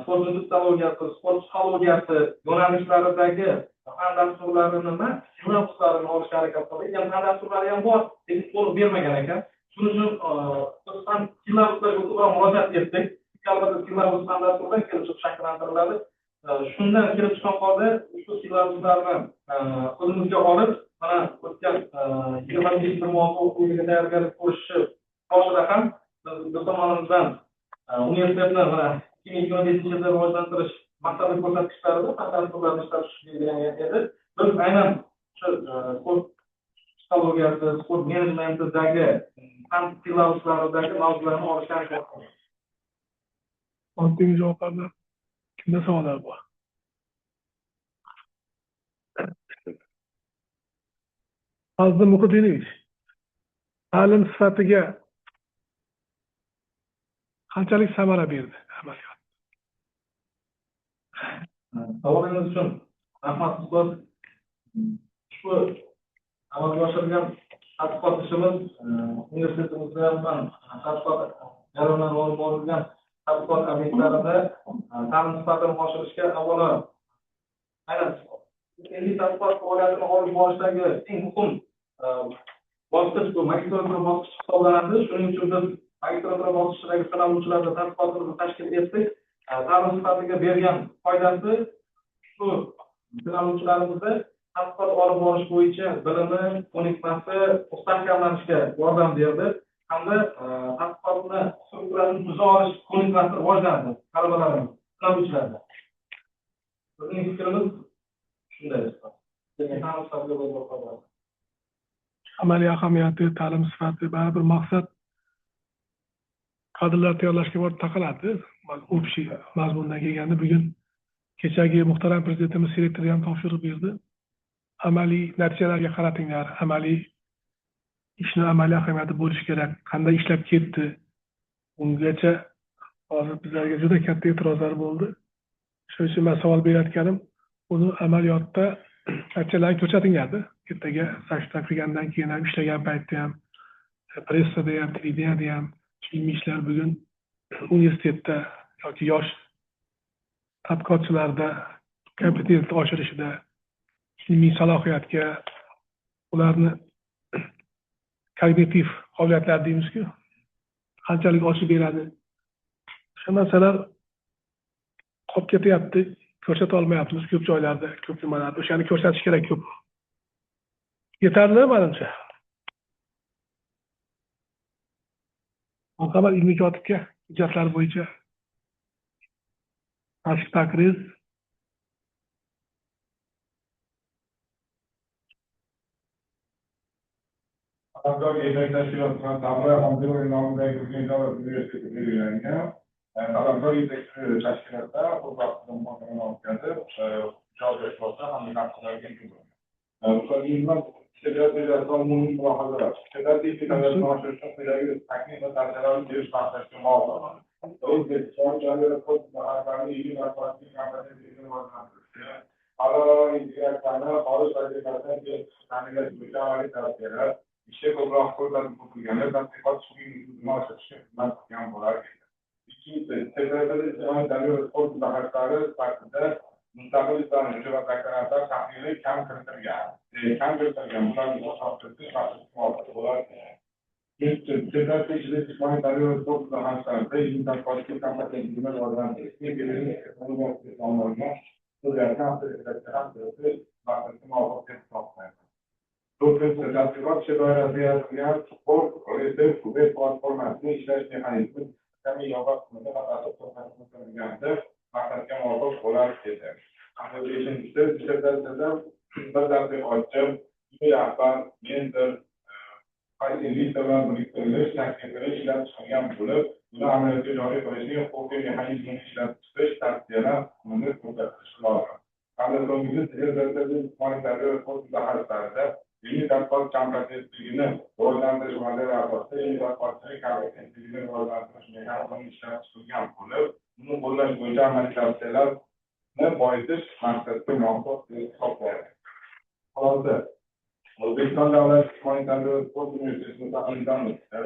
sport nutritsiologiyasi, sport psixologiyasi yo'nalishlaridagi fan dasturlarini emas, sillabuslarini olishga harakat qildik. Ya'ni fan dasturlari ham bor, lekin to'liq bermagan ekan. Shuning uchun biz ham sillabuslarga ko'proq murojaat etdik. Albatta sillabus fan dasturdan kelib chiqib shakllantiriladi. Shundan kelib chiqqan holda ushbu sillabuslarni o'zimizga olib, mana o'tgan 25-26 o'quv yiliga tayyorgarlik ko'rishi boshida ham biz tomonimizdan universitetni mana 2025-yilda rivojlantirish maqsadli ko'rsatkichlarida fan dasturlarini ishlab chiqish belgilangan edi. Biz aynan shu sport psixologiyasi, sport menejmentidagi fan sillabuslaridagi mavzularni olishga harakat qildik. Oldingi javoblarda kimda savollar bor? Fazliddin Muhiddinovich, ta'lim sifatiga qanchalik samara berdi amaliyot? Savolingiz uchun rahmat, ustoz. Ushbu amalga oshirilgan tadqiqot ishimiz universitetimizda ham tadqiqot jarayonlari olib borilgan tadqiqot obyektlarida ta'lim sifatini oshirishga avvalo aynan ilmiy tadqiqot faoliyatini olib borishdagi eng muhim bosqich bu magistratura bosqichi hisoblanadi. Shuning uchun biz magistratura bosqichidagi sinaluvchilarda tadqiqotimizni tashkil etdik. Ta'lim sifatiga bergan foydasi shu sinaluvchilarimizda tadqiqot olib borish bo'yicha bilimi, ko'nikmasi mustahkamlanishga yordam berdi hamda tadqiqotni strukturasini tuza olish ko'nikmasi rivojlandi talabalarimiz, sinaluvchilarda. Bizning fikrimiz shunday. Ta'lim sifatiga bo'lgan foydasi. Amaliy ahamiyati, ta'lim sifati baribir maqsad kadrlar tayyorlashga borib taqaladi. Общий mazmundan kelganda bugun kechagi muhtaram prezidentimiz selektorga ham topshiriq berdi. Amaliy natijalarga qaratinglar, amaliy ishni amaliy ahamiyati bo'lishi kerak. Qanday ishlab ketdi? Ungacha hozir bizlarga juda katta e'tirozlar bo'ldi. Shuning uchun men savol berayotganim, uni amaliyotda natijalarni ko'rsatinglar. Ertaga sashdan qilgandan keyin ham, ishlagan paytda ham, pressada ham, televideniyada ham ilmiy ishlar bugun universitetda yoki yosh tadqiqotchilarda kompetensiyani oshirishida, ilmiy salohiyatga, ularni kognitiv qobiliyatlar deymiz-ku, qanchalik oshib beradi. O'sha masalalar qolib ketyapti, ko'rsata olmayapmiz ko'p joylarda, ko'p nimalarda. O'shani ko'rsatish kerak ko'p. Yetarli menimcha. Marhamat ilmiy kotibga hujjatlar bo'yicha tashqi taqriz. Hamkor yetakchi tashkilot Davra Xondiroy nomidagi Toshkent davlat universiteti belgilangan. Hamkor yetakchi tashkilotda o'z vaqtida muhokamalar o'tkazib, javob berish hamda tanqidlarga ega bo'lgan. Umumiy mulohazalar. Oshirish uchun quyidagi taklif va tavsiyalarni berish maqsadga muvofiq. Xalqaro integratsiyani xorij tajribasidan kelib chiqish ta'minlash bo'yicha amaliy tavsiyalar, ishga ko'proq ko'rsatib o'tilganda tadqiqot ishining nufuzini oshirishga xizmat qilgan bo'lar edi. Ikkinchisi, TFFda ijtimoiy tarbiya va sport mutaxassislari sifatida mustaqil izlanuvchi va doktorantlar tahlili kam kiritilgan. Bularni oshirish maqsadga muvofiq bo'lar edi. TFF ichida ijtimoiy tarbiya va sport mutaxassislarida ilmiy tadqiqotga kompetentligini rivojlantirishga maqsadga muvofiq deb hisoblayman. To'rtinchisi, tadqiqot ishi doirasida yaratilgan sport research web platformasining ishlash mexanizmi yoga qismida batafsil ko'rsatilganda maqsadga muvofiq bo'lar edi. Hamda beshinchisi, dissertatsiyada Bir tadqiqotchi, ilmiy rahbar, mentor, fasilitator bilan biriktirilish taklifini ishlab chiqilgan bo'lib, buni amaliyotga joriy qilishning huquqiy mexanizmini ishlab chiqish tavsiyalar hukmini ko'rsatishi lozim. Hamda so'nggisi jismoniy tarbiya va sport mutaxassislarida ilmiy tadqiqot kompetentligini rivojlantirish modeli asosida ilmiy tadqiqotchilik kompetentligini rivojlantirish mexanizmini ishlab chiqilgan bo'lib, uni qo'llash bo'yicha amaliy tavsiyalarni boyitish maqsadga muvofiq deb hisoblanadi. Xulosa. O'zbekiston davlat jismoniy tarbiya va sport universiteti mustaqillikdan o'tdi.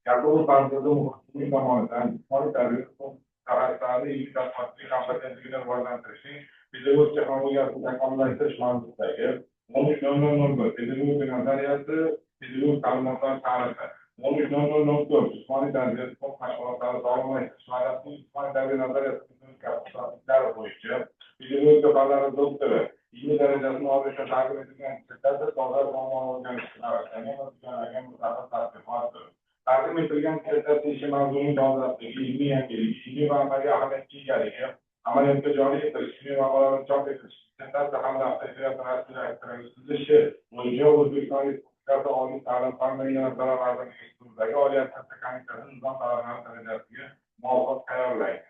Yakubov Fazliddin Muhitdinov tomonidan jismoniy tarbiya va sport mutaxassislari ilmiy tadqiqotchilik kompetentligini rivojlantirishning pedagogik texnologiyasini takomillashtirish mavzusidagi 13.00.01 pedagogika nazariyasi, pedagogik ta'limotlar tarixi, 13.00.04 jismoniy tarbiya sport mashg'ulotlari sog'lomlashtirish madaniyatining jismoniy tarbiya nazariyasi metodikasi bo'yicha pedagogika fanlari doktori ilmiy darajasini olish uchun taqdim etilgan dissertatsiya dolzarb muammoni o'rganishga bag'ishlangan va tuzlangan mustaqil tadqiqotdir. Taqdim etilgan dissertatsiya ishi mavzuning dolzarbligi, ilmiy yangiligi, ilmiy va amaliy ahamiyatga egaligi, amaliyotga joriy etilish, ilmiy maqolalar chop etilish, dissertatsiya hamda avtoreferat rasmiylashtirilishi bo'yicha O'zbekiston Respublikasi Oliy ta'lim, fan va innovatsiyalar vazirligi huzuridagi Oliy attestatsiya komissiyasi nizom talablari darajasiga muvofiq tayyorlangan.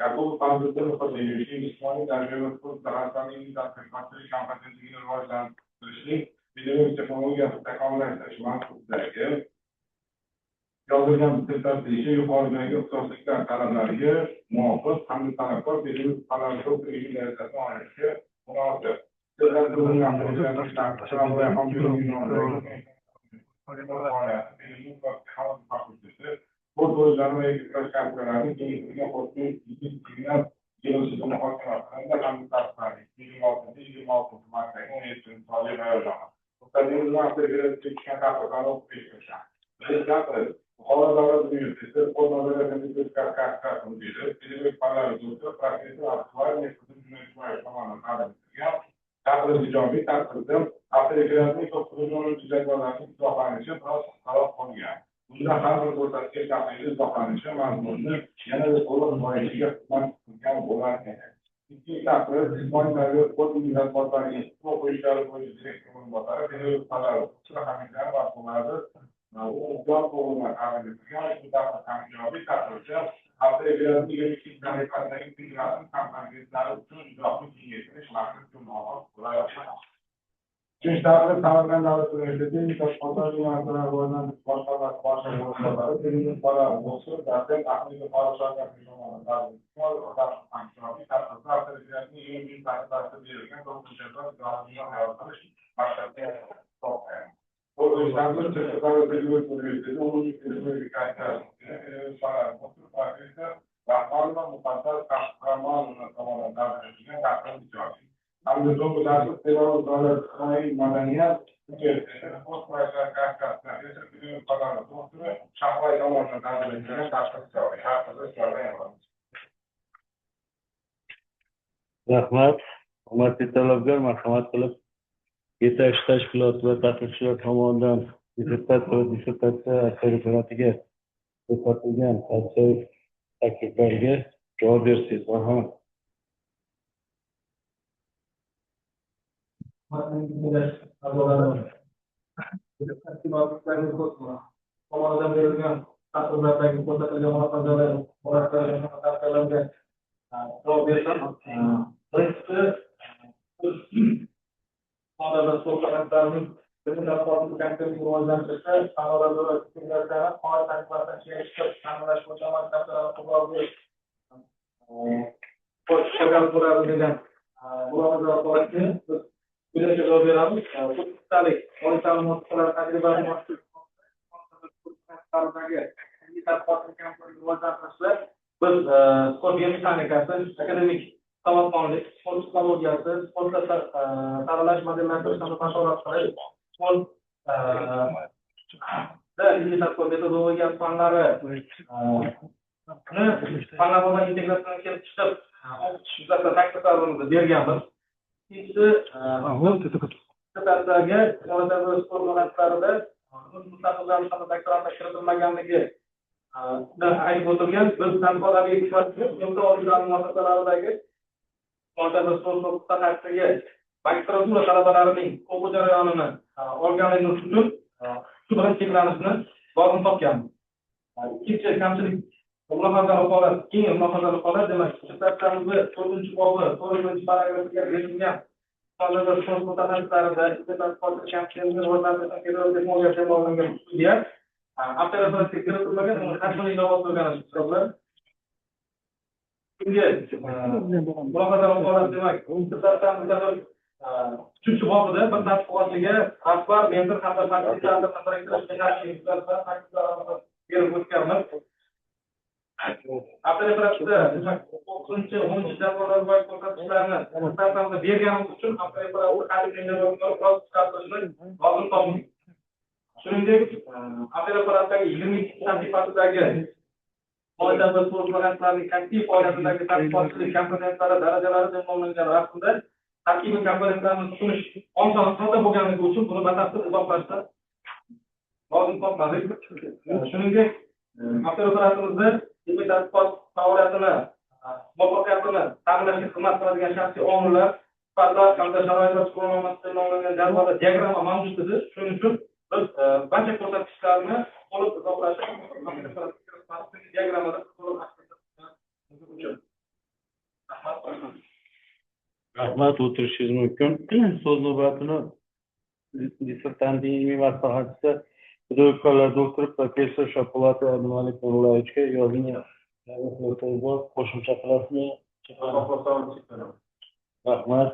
Yakubov Fazliddin Muhitdinovichning jismoniy tarbiya va sport mutaxassislarining ilmiy tadqiqotchilik kompetentligini rivojlantirishning pedagogik texnologiyasini takomillashtirish mavzusidagi yozilgan dissertatsiya ishi yuqoridagi ixtisosliklar talablariga muvofiq hamda talabgor pedagogik fanlar doktori ilmiy darajasini olishga munosib. Sport o'yinlari va erkaklar kafedralarining kengaytirilgan qo'shma yig'ilishida muhokama qilindi hamda tasdiqlandi. 2026-26 martdagi 17-sonli bayonnoma. Ruxsatingiz bilan avtoreferatga tushgan takliflarni o'qib eshittirisham. Birinchi taklif. Buxoro davlat universiteti sport nazariyasi metodikasi kafedrasi mudiri, pedagogik fanlari doktori, professor Abdullayev Mehriddin Junaydboyev tomonidan taqdim etilgan taklif ijobiy. Taklifda avtoreferatning 9-10 jadvallarning izohlanishi biroz qisqaroq bo'lgan. Bunda har bir ko'rsatgan tahlili izohlanishi mazmunni yanada to'liq boyishiga xizmat qilgan bo'lar edi. Ikkinchi taklif jismoniy tarbiya sport ilmiy tadqiqotlari instituti o'quv ishlari bo'yicha direktor o'rinbosari, pedagogik fanlar o'qituvchisi Hamidlar Barqulaziz O'g'iljon o'g'lidan taqdim etilgan ushbu taklif ham ijobiy. Taklifda avtoreferatning 22 sahifadagi rasm komponentlari uchun izohni kengaytirish maqsadga muvofiq bo'lar edi. Uchinchi taklif Samarqand davlat universiteti ilmiy tadqiqotlar va innovatsiyalar rivojlantirish boshqarmasi boshlig'i o'rinbosari, pedagogik fanlar doktori, dotsent Ahmedov Farruh Shavkatovich tomonidan taqdim etilgan taklif ham ijobiy. Taklifda avtoreferatning 21 sahifasida berilgan to'rtinchi jadval izohini rioya qilish maqsadga muvofiq. To'rtinchi taklif Chirchiq pedagogik universiteti umumiy pedagogika kafedrasi pedagogik fanlar doktori, professor Rahmonova Muqaddas Qahramonova tomonidan taqdim etilgan taklif ijobiy. Hamda so'nggi taklif Belarus davlat ijtimoiy madaniyat universiteti sport kurashlari kafedrasi professor, pedagogik fanlar doktori Shahvoy tomonidan taqdim etilgan taklif ijobiy. Haqida so'rayman. Rahmat. Hurmatli talabgor, marhamat qilib yetakchi tashkilot va taklifchilar tomonidan dissertatsiya va dissertatsiya avtoreferatiga ko'rsatilgan tavsiya takliflarga javob bersangiz, marhamat. A'zolari tomonidan berilgan takliflardagi ko'rsatilgan mulohazalar, tavsiyalarga javob bersam, birinchisi, biz sport mutaxassislarining bilim tadqiqotini kompetentligini rivojlantirishda tanlovlar va stipendiyalarni faol takliflardan kelib chiqib ta'minlash bo'yicha amaliy tavsiyalarni ko'proq berish foydali bo'ladi degan mulohazalar borki, biz quyidagicha javob beramiz. Ko'pchilik oliy ta'lim muassasalari tajribasi ilmiy tadqiqotni rivojlantirishda biz sport biomexanikasi, akademik savodxonlik, sport psixologiyasi, sportda saralash, modellashtirish hamda bashorat qilish, sport ilmiy tadqiqot metodologiyasi fanlari fanlar bilan integratsiyadan kelib chiqib o'qitish yuzasidan takliflarimizni berganmiz. Ikkinchisi, dissertatsiyaga sport yo'nalishlarida mustaqil hamda doktorantlar kiritilmaganligi aytib o'tilgan. Biz tanqid obyekti sifatida o'rta oliy ta'lim muassasalaridagi sport mutaxassisligi magistratura talabalarining o'quv jarayonini olganligimiz uchun shu bilan cheklanishni lozim topganmiz. Ikkinchi kamchilik mulohazali holat, keyingi mulohazali holat, demak, dissertatsiyamizni 4-bobi 4-paragrafiga berilgan sport mutaxassislarida kamchilikni rivojlantirish texnologiyasi olingan usuliyat avtoreferatga kiritilmagan, uni qachon inobatga olganish hisoblar. Keyingi mulohazali holat, demak, dissertatsiyamizda 3-bobida bir tadqiqotchiga rahbar, mentor hamda fasilitator berib o'tganmiz. Avtoreferatda 9-10 jadvallar va ko'rsatkichlarni dissertatsiyamizda berganimiz uchun avtoreferatni qisqartirishni lozim topdik. Shuningdek, avtoreferatdagi 22 sahifasidagi foyda sport mutaxassislarining aktiv faoliyatidagi tadqiqotchilik komponentlari darajalari deb nomlangan rasmda tarkibiy komponentlarni tushunish oson sodda bo'lganligi uchun buni batafsil izohlashni lozim topmadik. Shuningdek, avtoreferatimizda ilmiy tadqiqot faoliyatini muvaffaqiyatini ta'minlashga xizmat qiladigan shaxsiy omillar, sifatlar hamda sharoitlar chuqurnomasi nomlangan jadvalda diagramma mavjud edi. Shuning uchun biz barcha ko'rsatkichlarni to'liq izohlashni diagrammada to'liq uchun. Rahmat. Rahmat, o'tirishingiz mumkin. So'z navbatini dissertantning ilmiy maslahatchisi pedagogikalar doktori professor Shapolatov Abdumalik Nurullayevga yozilgan bor, qo'shimcha qilasizmi? Rahmat.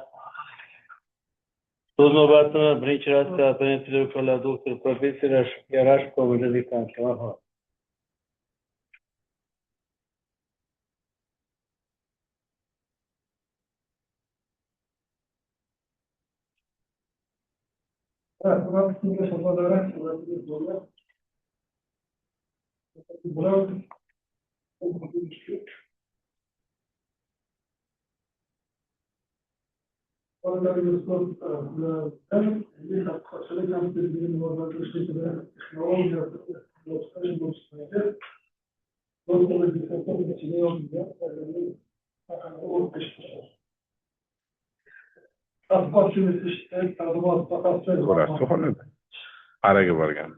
So'z navbatini birinchi rasta pedagogikalar doktori professor Yarashov Komiljon Viktorovga marhamat. Evet, buna kesinlikle şafalara buna Orası xonada. Araga borgan.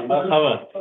Marhamat.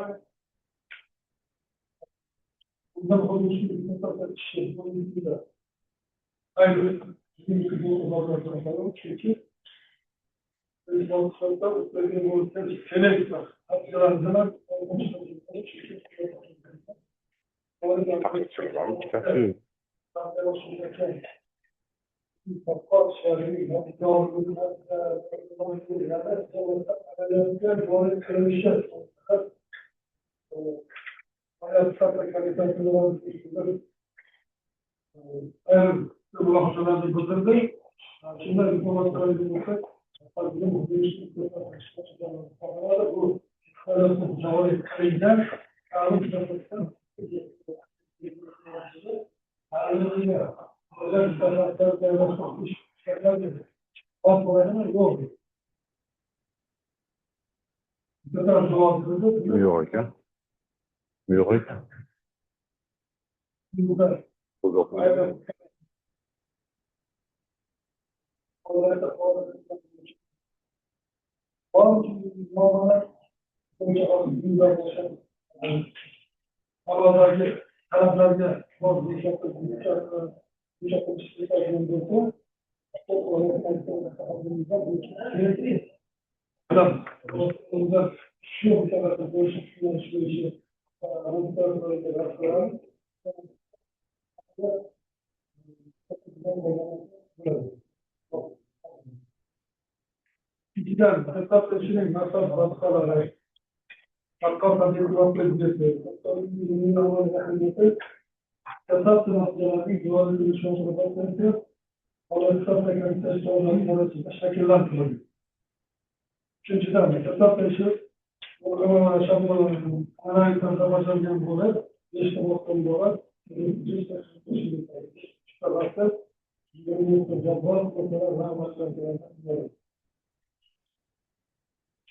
Yo'q ekan. Yo'q ekan.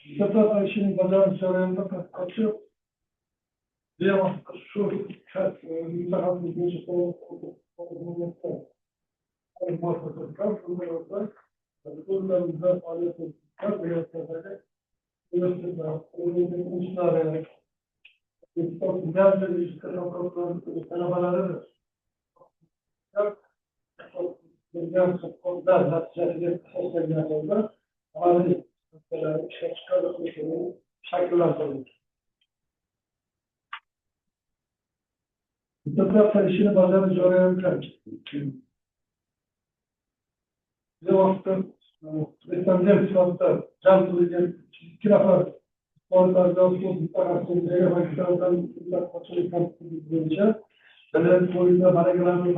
Dissertatsiya ishining bajarilish jarayonida tadqiqotchi bevosita shu kasb mutaxassis bo'yicha faoliyat talabalari natijasiga asoslangan holda amaliy ishlab chiqarish shakllantirildi. Dissertatsiya ishini bajarish jarayonida bevosita retsenzent sifatida jalb qilingan 2 nafar mutaxassisligi magistratura bo'yicha bilim bo'yicha malakalarni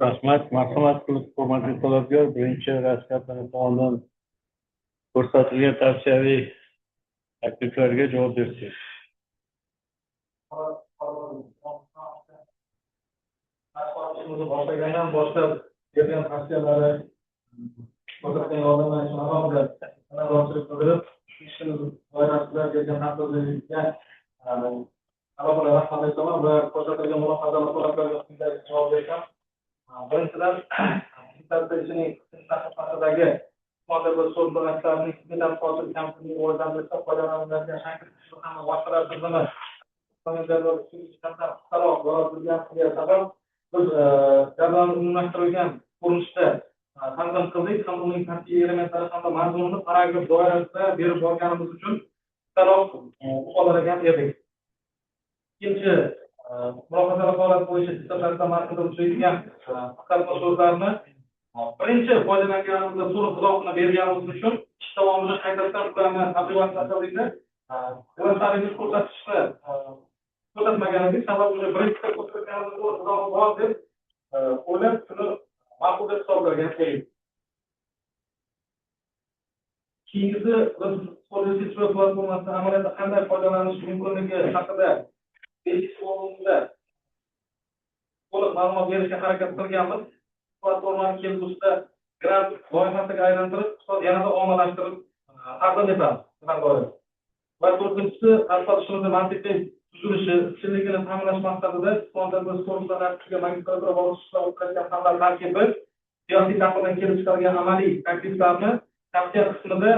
Rahmat, marhamat qilib hurmatli talabgor birinchi rasmiyat tomonidan ko'rsatilgan tavsiyaviy takliflarga javob bersangiz. Ishimizni boshlagandan boshlab bergan tavsiyalari, ko'rsatgan yordamlar uchun alohida minnatdorchilik bildirib, shu ishimiz doirasida bergan hamkorlikka alohida rahmat aytaman va ko'rsatilgan mulohazalar, talablarga quyidagi javob bersam. Birinchidan, dissertatsiya ishining tadqiqotidagi so'zlarning tadqiqotini rivojlantirishda foydalaniladigan shakl hamda boshqalar tizimi sabab biz jadvalni umumlashtirilgan ko'rinishda taqdim qildik ham uning tarkibiy elementlari hamda mazmunini paragraf doirasida berib borganimiz uchun qisqaroq ifodalagan edik. Ikkinchi mulohazalar holat bo'yicha dissertatsiya matnida uchraydigan qisqartma so'zlarni Birinchi foydalanganimizda to'liq izohini berganimiz uchun ish davomida qaytadan ularni abbreviatsiyalarni klasslarimiz ko'rsatishni ko'rsatmagan edik. Sababi o'sha birinchi ko'rsatganimizda to'liq izohi bor deb o'ylab, shuni ma'qul deb hisoblagan edik. Keyingisi, biz sport platformasidan amaliyotda qanday foydalanish mumkinligi haqida 5-bo'limda to'liq ma'lumot berishga harakat qilganmiz. Platformani kelgusida grant loyihasiga aylantirib, yanada ommalashtirib taqdim etamiz. Va to'rtinchisi, tadqiqot ishimizni mantiqiy tuzilishi, izchilligini ta'minlash maqsadida sport san'atiga magistratura bosqichida o'qiyotgan fanlar tarkibi siyosiy ta'qibdan kelib chiqadigan amaliy takliflarni tavsiya qismida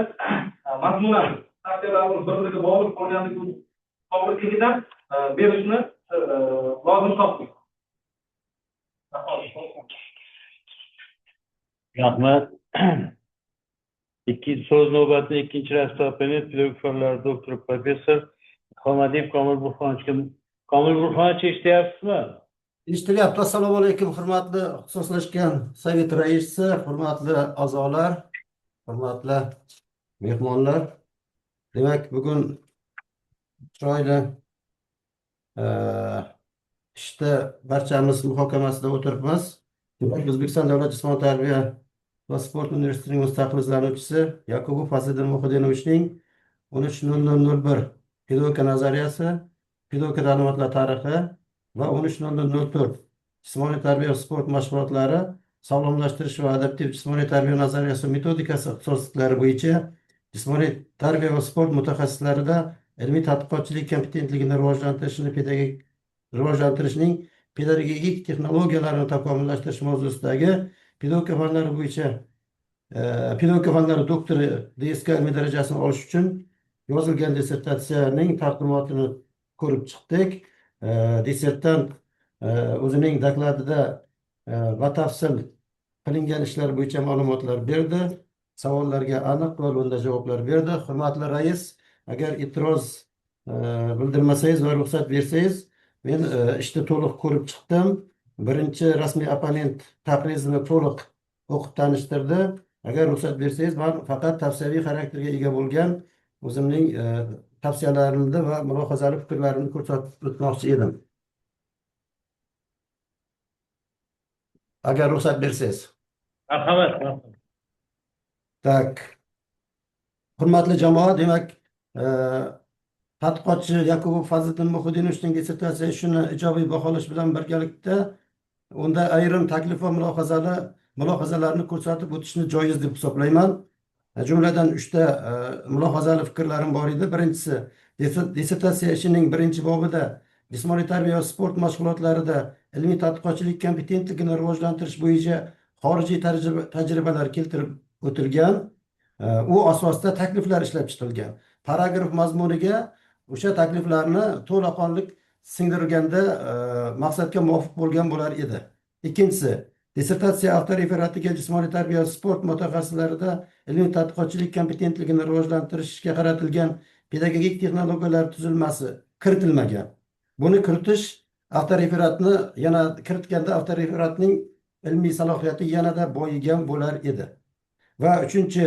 mazmunan tavsiyalarimiz bir-biriga bog'liq bo'lganligidan berishni lozim topdik. Rahmat. Ikkinchi so'z navbatini ikkinchi rasmiy opponent pedagogik fanlar doktori, professor Xomadiyev Komil Burxonovichga. Komil Burxonovich, eshityapsizmi? Eshitilyapti. Assalomu alaykum, hurmatli ixtisoslashgan sovet raisi, hurmatli a'zolar, hurmatli mehmonlar. Demak, bugun chiroyli ishda barchamiz muhokamasida o'tiribmiz. Demak, O'zbekiston Davlat jismoniy tarbiya va sport universitetining mustaqil izlanuvchisi Yakubov Fazliddin Muhiddinovichning 13.00.01 pedagogika nazariyasi, pedagogika ta'limotlar tarixi va 13.00.04 jismoniy tarbiya va sport mashg'ulotlari, sog'lomlashtirish va adaptiv jismoniy tarbiya nazariyasi metodikasi ixtisosliklari bo'yicha jismoniy tarbiya va sport mutaxassislarida ilmiy tadqiqotchilik kompetentligini rivojlantirishning pedagogik texnologiyalarini takomillashtirish mavzusidagi pedagogika fanlari bo'yicha pedagogika fanlari doktori DSK ilmiy darajasini olish uchun yozilgan dissertatsiyaning taqdimotini ko'rib chiqdik. Dissertant o'zining dokladida batafsil qilingan ishlar bo'yicha ma'lumotlar berdi. Savollarga aniq va lo'nda javoblar berdi. Hurmatli rais, agar e'tiroz bildirmasangiz va ruxsat bersangiz, men ishni to'liq ko'rib chiqdim. Birinchi rasmiy opponent taqrizini to'liq o'qib tanishtirdi. Agar ruxsat bersangiz, men faqat tavsiyaviy xarakterga ega bo'lgan o'zimning tavsiyalarimni va mulohazali fikrlarimni ko'rsatib o'tmoqchi edim. Agar ruxsat bersangiz. Marhamat. Tak. Hurmatli jamoa, demak, tadqiqotchi Yakubov Fazliddin Muhiddinovichning dissertatsiya ishini ijobiy baholash bilan birgalikda unda ayrim taklif va mulohazalarni ko'rsatib o'tishni joiz deb hisoblayman. Jumladan 3 ta mulohazali fikrlarim bor edi. Birinchisi, dissertatsiya ishining birinchi bobida jismoniy tarbiya va sport mashg'ulotlarida ilmiy tadqiqotchilik kompetentligini rivojlantirish bo'yicha xorijiy tajribalar keltirib o'tilgan. U asosida takliflar ishlab chiqilgan. Paragraf mazmuniga o'sha takliflarni to'laqonli singdirilganda maqsadga muvofiq bo'lgan bo'lar edi. Ikkinchisi, dissertatsiya avtoreferatiga jismoniy tarbiya sport mutaxassislarida ilmiy tadqiqotchilik kompetentligini rivojlantirishga qaratilgan pedagogik texnologiyalar tuzilmasi kiritilmagan. Buni kiritish avtoreferatni yana kiritganda avtoreferatning ilmiy salohiyati yanada boyigan bo'lar edi. Va uchinchi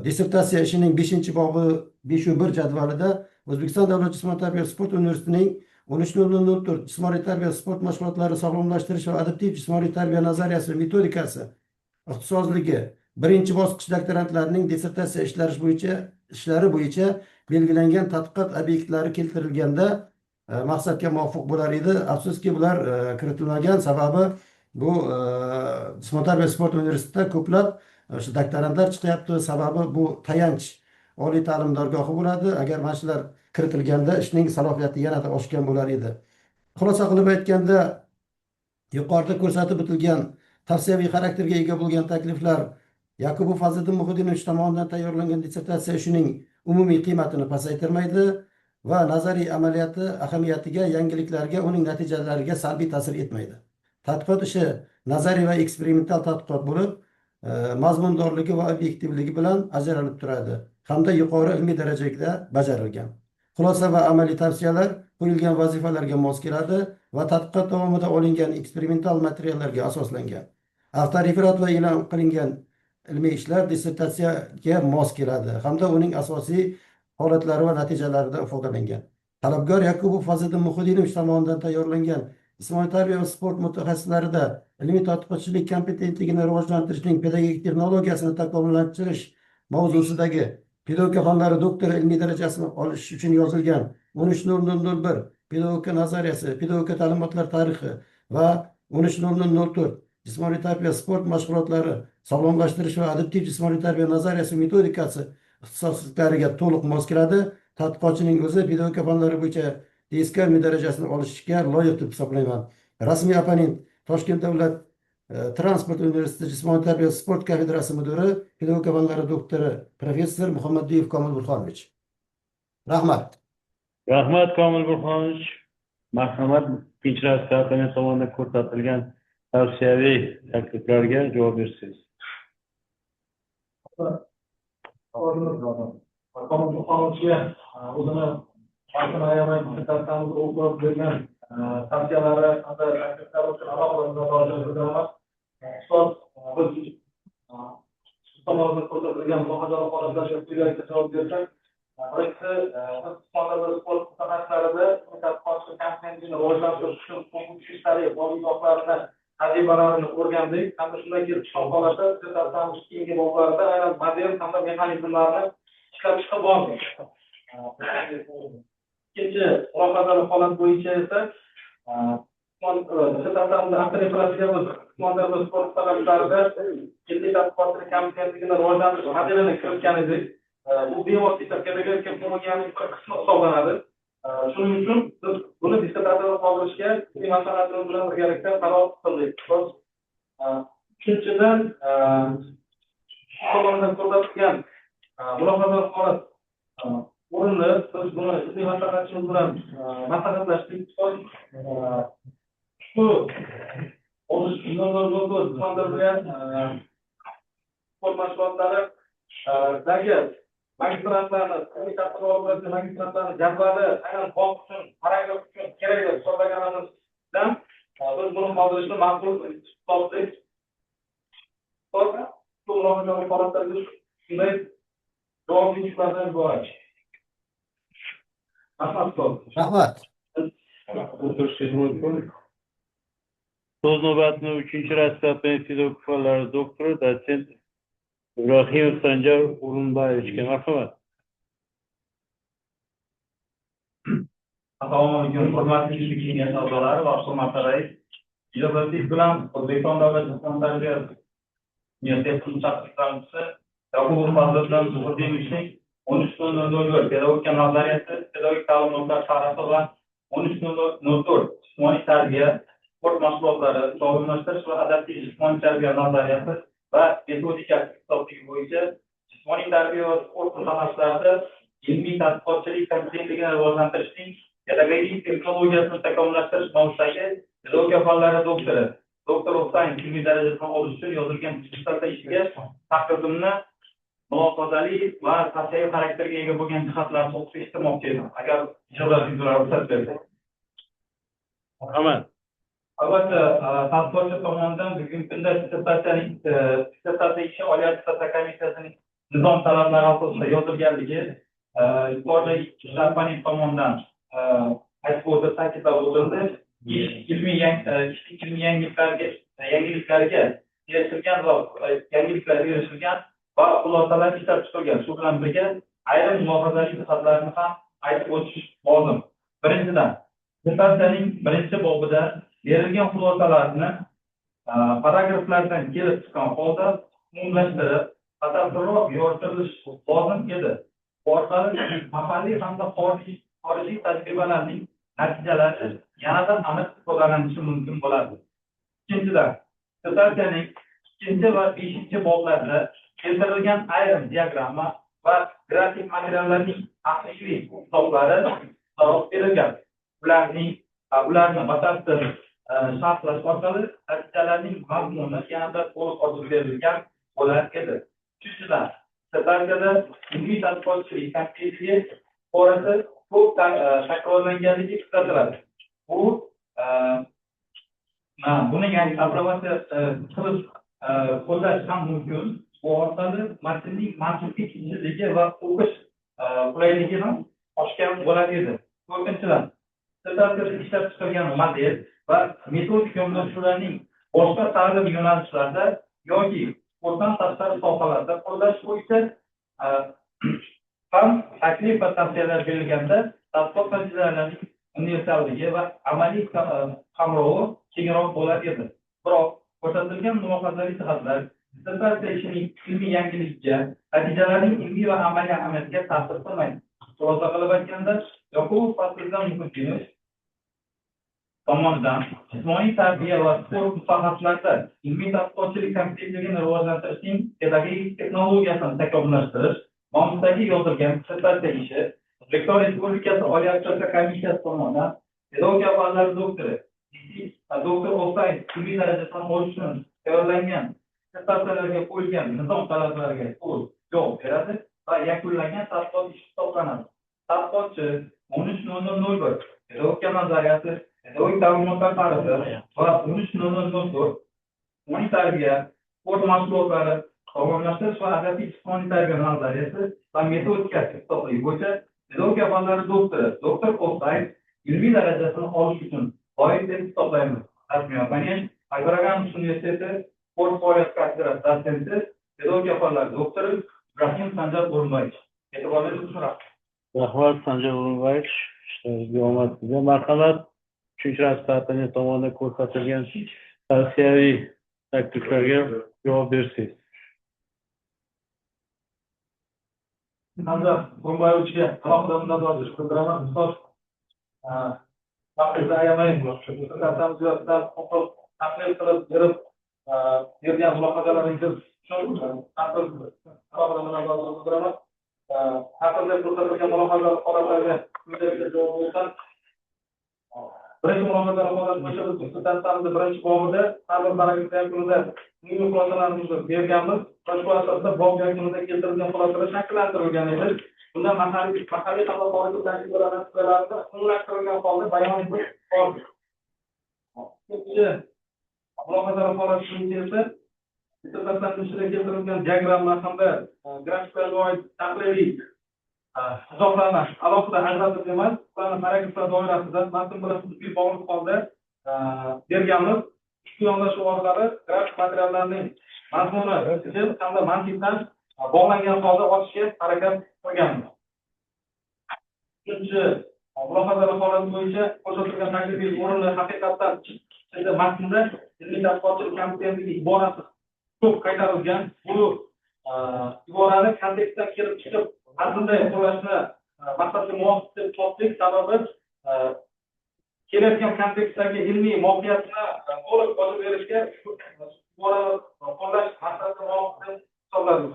dissertatsiya ishining 5-bobi 5.1 jadvalida O'zbekiston Davlat jismoniy tarbiya sport universitetining 13.00.04 jismoniy tarbiya sport mashg'ulotlari sog'lomlashtirish va adaptiv jismoniy tarbiya nazariyasi va metodikasi ixtisosligi birinchi bosqich doktorantlarining dissertatsiya ishlari bo'yicha belgilangan tadqiqot obyektlari keltirilganda maqsadga muvofiq bo'lar edi. Afsuski, bular kiritilmagan. Sababi bu jismoniy tarbiya sport universitetida ko'plab o'sha doktorantlar chiqyapti. Sababi bu tayanch oliy ta'lim dargohi bo'ladi. Agar mana shular kiritilganda ishning salohiyati yanada oshgan bo'lar edi. Xulosa qilib aytganda, yuqorida ko'rsatib o'tilgan tavsiyaviy xarakterga ega bo'lgan takliflar Yakubov Fazliddin Muhiddinovich tomonidan tayyorlangan dissertatsiya ishining umumiy qiymatini pasaytirmaydi va nazariy amaliyoti ahamiyatiga, yangiliklarga, uning natijalariga salbiy ta'sir etmaydi. Tadqiqot ishi nazariy va eksperimental tadqiqot bo'lib, mazmundorligi va obyektivligi bilan ajralib turadi hamda yuqori ilmiy darajada bajarilgan. Xulosa va amaliy tavsiyalar qo'yilgan vazifalarga mos keladi. va tadqiqot davomida olingan eksperimental materiallarga asoslangan. Avtoreferat va e'lon qilingan ilmiy ishlar dissertatsiyaga mos keladi hamda uning asosiy holatlari va natijalarida ifodalangan. Talabgor Yakubov Fazliddin Muhiddinovich tomonidan tayyorlangan jismoniy tarbiya va sport mutaxassislarida ilmiy tadqiqotchilik kompetentligini rivojlantirishning pedagogik texnologiyasini takomillashtirish mavzusidagi pedagogika fanlari doktori ilmiy darajasini olish uchun yozilgan 13.00.01 pedagogika nazariyasi, pedagogika ta'limotlar tarixi va 13.00.04 jismoniy tarbiya sport mashg'ulotlari, sog'lomlashtirish va adaptiv jismoniy tarbiya nazariyasi metodikasi ixtisosliklariga to'liq mos keladi. Tadqiqotchining o'zi pedagogika fanlari bo'yicha DSK ilmiy darajasini olishga loyiq deb hisoblayman. Rasmiy opponent Toshkent davlat transport universiteti jismoniy tarbiya sport kafedrasi mudiri, pedagogika fanlari doktori, professor Muhammadiyev Komil Burxonovich. Rahmat. Rahmat, Komil Burxonovich. Marhamat, ikkinchi rasmiy opponent tomonidan ko'rsatilgan tavsiyaviy takliflarga javob bersangiz. Komil Burxonovichga o'zini vaqtini ayamay dissertatsiyamizni o'qib bergan tavsiyalari hamda takliflari uchun alohida minnatdorchilik bildiraman. Ustoz, biz tomonidan ko'rsatilgan mulohazali holatlarga quyidagicha javob bersak, birinchisi, biz jismoniy sport mutaxassislarida tadqiqotchi kompetentligini rivojlantirish uchun so'nggi 3 yillik oliygohlarni tajribalarini o'rgandik hamda shundan kelib chiqqan holatda dissertatsiyamiz keyingi boblarida aynan model hamda mexanizmlarni ishlab chiqib bordik. Ikkinchi mulohazali holat bo'yicha esa dissertatsiyamizni avtoreferatiga biz jismoniy sport mutaxassislarida ilmiy tadqiqotchilik kompetentligini rivojlantirish modelini kiritgan edik. Bu bevosita pedagogik texnologiyaning bir qismi hisoblanadi. Shuning uchun biz buni dissertatsiyada qoldirishga ilmiy maslahatchimiz bilan birgalikda qaror qildik. Uchinchidan, tomonidan ko'rsatilgan mulohazali holat o'rinli. Biz buni ilmiy maslahatchimiz bilan maslahatlashdik. Ushbu 13.00.04 jismoniy sport mashg'ulotlari dagi magistrantlarni, ilmiy tadqiqot magistrantlarni jadvali aynan bob uchun, paragraf uchun kerak deb hisoblaganimizdan biz buni qoldirishni ma'qul topdik. Bu mulohazali holatlarga shunday javobli shulardan iborat. Rahmat, ustoz. Rahmat. O'tirishingiz mumkin. So'z navbatini uchinchi rasmiy opponent, pedagogika fanlari doktori, dotsent Ibrohimov Sanjar O'rinbayevichga. Marhamat. Assalomu alaykum, hurmatli ilmiy kengash a'zolari va hurmatli rais. Ijozatlik bilan O'zbekiston davlat jismoniy tarbiya universiteti mutaxassislari Yoqubov Fazliddin Zuhriddinovichning 13.00 pedagogika nazariyasi, pedagogik ta'limotlar tarixi va 13.04 jismoniy tarbiya, sport mashg'ulotlari, sog'lomlashtirish va adaptiv jismoniy tarbiya nazariyasi va metodikasi ixtisosligi bo'yicha jismoniy tarbiya va sport mutaxassislarida ilmiy tadqiqotchilik kompetentligini rivojlantirishning pedagogik texnologiyasini takomillashtirish mavzusidagi pedagogika fanlari doktori, Doctor of Science ilmiy darajasini olish uchun yozilgan dissertatsiya ishiga taqdimni mulohazali va tavsiyaviy xarakterga ega bo'lgan jihatlarni o'qib eshittirmoqchi edim. Agar ijozatingiz bilan ruxsat bersangiz. Marhamat. Albatta, tadqiqotchi tomonidan bugungi kunda dissertatsiya ishi Oliy attestatsiya komissiyasining nizom talablari asosida yozilganligi yuqoridagi ikki opponent tomonidan aytib o'tildi, ta'kidlab o'tildi. Ish ilmiy ishning ilmiy yangiliklariga erishilgan va yangiliklarga erishilgan va xulosalar ishlab chiqilgan. Shu bilan birga ayrim mulohazali jihatlarni ham aytib o'tish lozim. Birinchidan, dissertatsiyaning birinchi bobida berilgan xulosalarni paragraflardan kelib chiqqan holda umumlashtirib, batafsilroq yoritirilishi lozim edi. Bu orqali mahalliy hamda xorijiy tajribalarning natijalari yanada aniq ifodalanishi mumkin bo'ladi. Ikkinchidan, dissertatsiyaning ikkinchi va beshinchi boblarida keltirilgan ayrim diagramma va grafik materiallarning haqiqiy hisoblari izoh berilgan. Ularni batafsil sharhlash orqali natijalarning mazmuni yanada to'liq ochib berilgan bo'lar edi. Uchinchidan, dissertatsiyada ilmiy tadqiqotchilik kompetentligi borasi ko'p takrorlanganligi kuzatiladi. Bu Buni ya'ni aprobatsiya qilib qo'llash ham mumkin. Bu orqali matnning mantiqiy izchilligi va o'qish qulayligi ham oshgan bo'lar edi. To'rtinchidan, dissertatsiyada ishlab chiqilgan model va metodik yondashuvlarning boshqa ta'lim yo'nalishlarida yoki sportdan tashqari sohalarda qo'llash bo'yicha ham taklif va tavsiyalar berilganda tadqiqot natijalarining universalligi va amaliy qamrovi kengroq bo'lar edi. Biroq ko'rsatilgan mulohazaviy jihatlar dissertatsiya ishining ilmiy yangiligiga, natijalarning ilmiy va amaliy ahamiyatiga ta'sir qilmaydi. Xulosa qilib aytganda, Yoqubov Fazliddin Muhitdinovich tomonidan jismoniy tarbiya va sport mutaxassislarida ilmiy tadqiqotchilik kompetentligini rivojlantirishning pedagogik texnologiyasini takomillashtirish nomidagi yozilgan dissertatsiya ishi O'zbekiston Respublikasi Oliy attestatsiya komissiyasi tomonidan pedagogika fanlari doktori, Doctor of Science ilmiy darajasini olish uchun tayyorlangan dissertatsiyalarga qo'yilgan nizom talablariga to'liq javob beradi va yakunlangan tadqiqot ishi hisoblanadi. Tadqiqotchi 13.0001 pedagogika nazariyasi, pedagogik ta'limotlar tarixi va 13.0004 jismoniy tarbiya, sport mashg'ulotlari, sog'lomlashtirish va adaptiv jismoniy tarbiya nazariyasi va metodikasi ixtisosligi bo'yicha pedagogika fanlari doktori, Doctor of Science ilmiy darajasini olish uchun loyiq deb hisoblaymiz. Rasmiy opponent Akbar universiteti sport faoliyati kafedrasi dotsenti, pedagogika fanlari doktori Ibrahim Sanjar O'rinboyevich. E'tiboringiz uchun rahmat. Rahmat Sanjar O'rinboyevich, ishlaringizga omad tilayman. Marhamat, uchinchi rasmiy tomonidan ko'rsatilgan tavsiyaviy takliflarga javob bersangiz. Sanjar O'rinboyevichga alohida minnatdorchilik bildiraman. Ustoz, vaqtingizni ayamay, dissertatsiyamiz yuzasidan o'qib, tahlil qilib berib bergan mulohazalaringiz uchun alohida minnatdorchilik bildiraman. Haqida ko'rsatilgan mulohazalar holatlarga quyidagi javob bersam. Birinchi mulohazalar holati bo'yicha biz dissertatsiyamizni birinchi bobida har bir paragraf yakunida umumiy xulosalarimizni berganmiz va shu asosda bob yakunida keltirilgan xulosalar shakllantirilgan edi. Bunda mahalliy hamda xorijiy tajribalarni umumlashtirilgan holda bayon etib bordik. Ikkinchi mulohazalar holati bo'yicha esa dissertatsiyaning ichida keltirilgan diagramma hamda grafiklarga oid tahliliy izohlarni alohida ajratib emas, ularni paragraflar doirasida matn bilan uzviy bog'liq holda berganmiz. Ushbu yondashuv orqali grafik materiallarning mazmuni hamda mantiqdan bog'langan holda ochishga harakat qilganmiz. Uchinchi mulohazalar holati bo'yicha ko'rsatilgan taklifiy o'rinli haqiqatdan matnda ilmiy tadqiqotchilik kompetentligi iborasi ko'p qaytarilgan. Bu iborani kontekstdan kelib chiqib matnda qo'llashni maqsadga muvofiq deb topdik. Sababi kelayotgan kontekstdagi ilmiy mohiyatni to'liq ochib berishga shu iborani qo'llash maqsadga muvofiq deb hisobladik.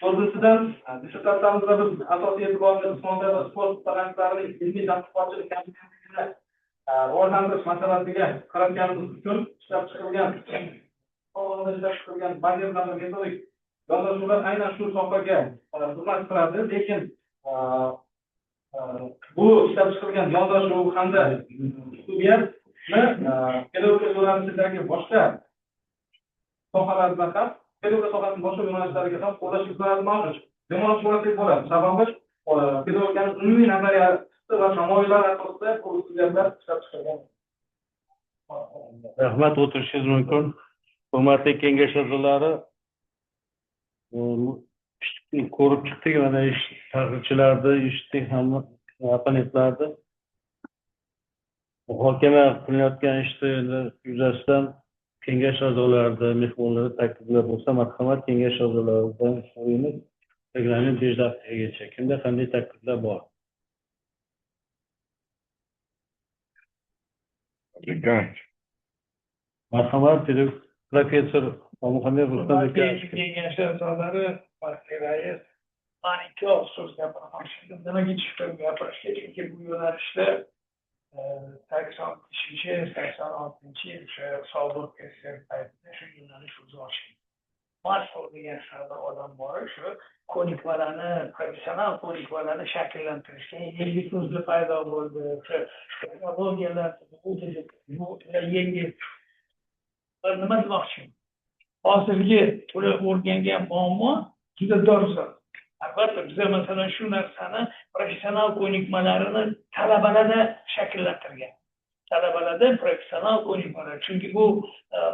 To'rtinchidan, dissertatsiyamizda biz asosiy e'tiborni jismoniy va sport mutaxassislarining ilmiy tadqiqotchilik kompetentligini rivojlantirish masalasiga qaratganimiz uchun ishlab chiqilgan model hamda metodik yondashuvlar aynan shu sohaga xizmat qiladi. Lekin bu ishlab chiqilgan yondashuv hamda uslubiyatni pedagogika yo'nalishidagi boshqa sohalarda ham, pedagogika sohasining boshqa yo'nalishlariga ham qo'llash imkoniyati mavjud. Demoqchi bo'lsak bo'ladi. Sababi pedagogikaning umumiy nazariyasi va tamoyillari asosida bu uslubiyatlar ishlab chiqilgan. Rahmat, o'tirishingiz mumkin. Hurmatli kengash a'zolari, ko'rib chiqdik, mana ish tahlilchilarni eshitdik, hamma opponentlarni. Muhokama qilinayotgan ishni yuzasidan kengash a'zolarida, mehmonlarda takliflar bo'lsa, marhamat, kengash a'zolaridan so'raymiz. Reglament 5 daqiqagacha. Kimda qanday takliflar bor? Marhamat, professor Muhammed Rustam. Kengash a'zolari, hurmatli rais, man ikki og'iz so'z gapirmoqchi edim. Nimaga tushdim gapirishga? Chunki bu yo'nalishda 85-yil, 86-yil o'sha sobiq SSR paytida shu yo'nalish o'zi ochildi. Marshall degan shunaqa odam bor, shu ko'nikmalarni, professional ko'nikmalarni shakllantirishga yangi ko'zlar paydo bo'ldi. O'sha Texnologiyalar, bu yangi. Nima demoqchiman? Hozirgi ular o'rgangan muammo juda dolzarb. Albatta, biza masalan shu narsani professional ko'nikmalarini talabalarda shakllantirgan. Talabalarda professional ko'nikmalar. Chunki bu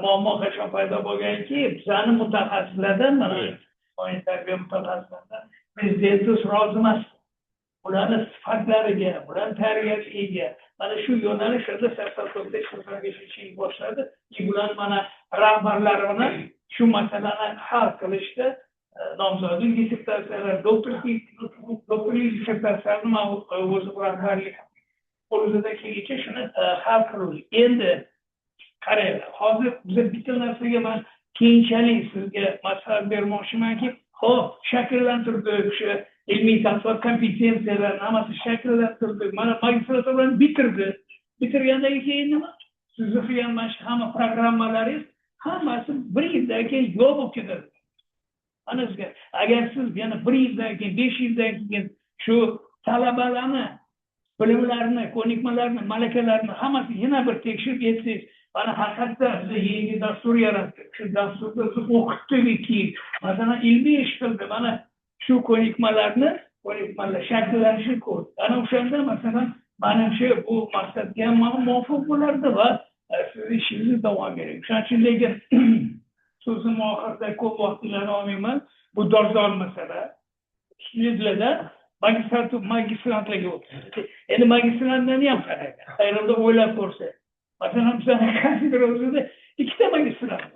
muammo qachon paydo bo'lganki, bizani mutaxassislardan, mana jismoniy tarbiya mutaxassislaridan prezidentimiz rozi emas. Ularni sifatlariga, ularni tarbiyasiga, mana shu yo'nalishlarda 84-85 yil boshladi. Bularni mana rahbarlari bilan shu masalani hal qilishda nomzodlik dissertatsiyalari, doktorlik dissertatsiyalarini man o'zim rahbarlik qo'limizdan kelgancha shuni hal qiluvdik. Endi qaranglar, hozir biza bitta narsaga man keyinchalik sizga maslahat bermoqchimanki, xo'p, shakllantirdik o'sha ilmiy tadqiqot kompetensiyalarni hammasi shakllantirdik. Mana magistraturani bitirdi. Bitirgandan keyin nima? Sizni qilgan mana shu hamma programmalaringiz hammasi bir yildan keyin yo'q bo'lib ketadi. Mana sizga, agar siz yana bir yildan keyin, 5 yildan keyin shu talabalarni bilimlarini, ko'nikmalarini, malakalarini hammasini yana bir tekshirib etsangiz, mana haqiqatda biz yangi dastur yaratdik. Shu dasturda biz o'qitdik, masalan, ilmiy ish qildi. Mana shu ko'nikmalarni, ko'nikmalar shakllanishi ko'rdi. Ana o'shanda masalan, manimcha bu maqsadga muvofiq bo'lardi va siz ishingizni davom bering. Shuning uchun lekin so'zim oxirida ko'p vaqtingizni olmayman. Bu dolzarb masala. Studentlarda magistrantlarga o'tadi. Endi magistrantlarni ham qarang. Ayrimda o'ylab ko'rsa. Masalan, bizning kafedra o'zida 2 ta magistrant.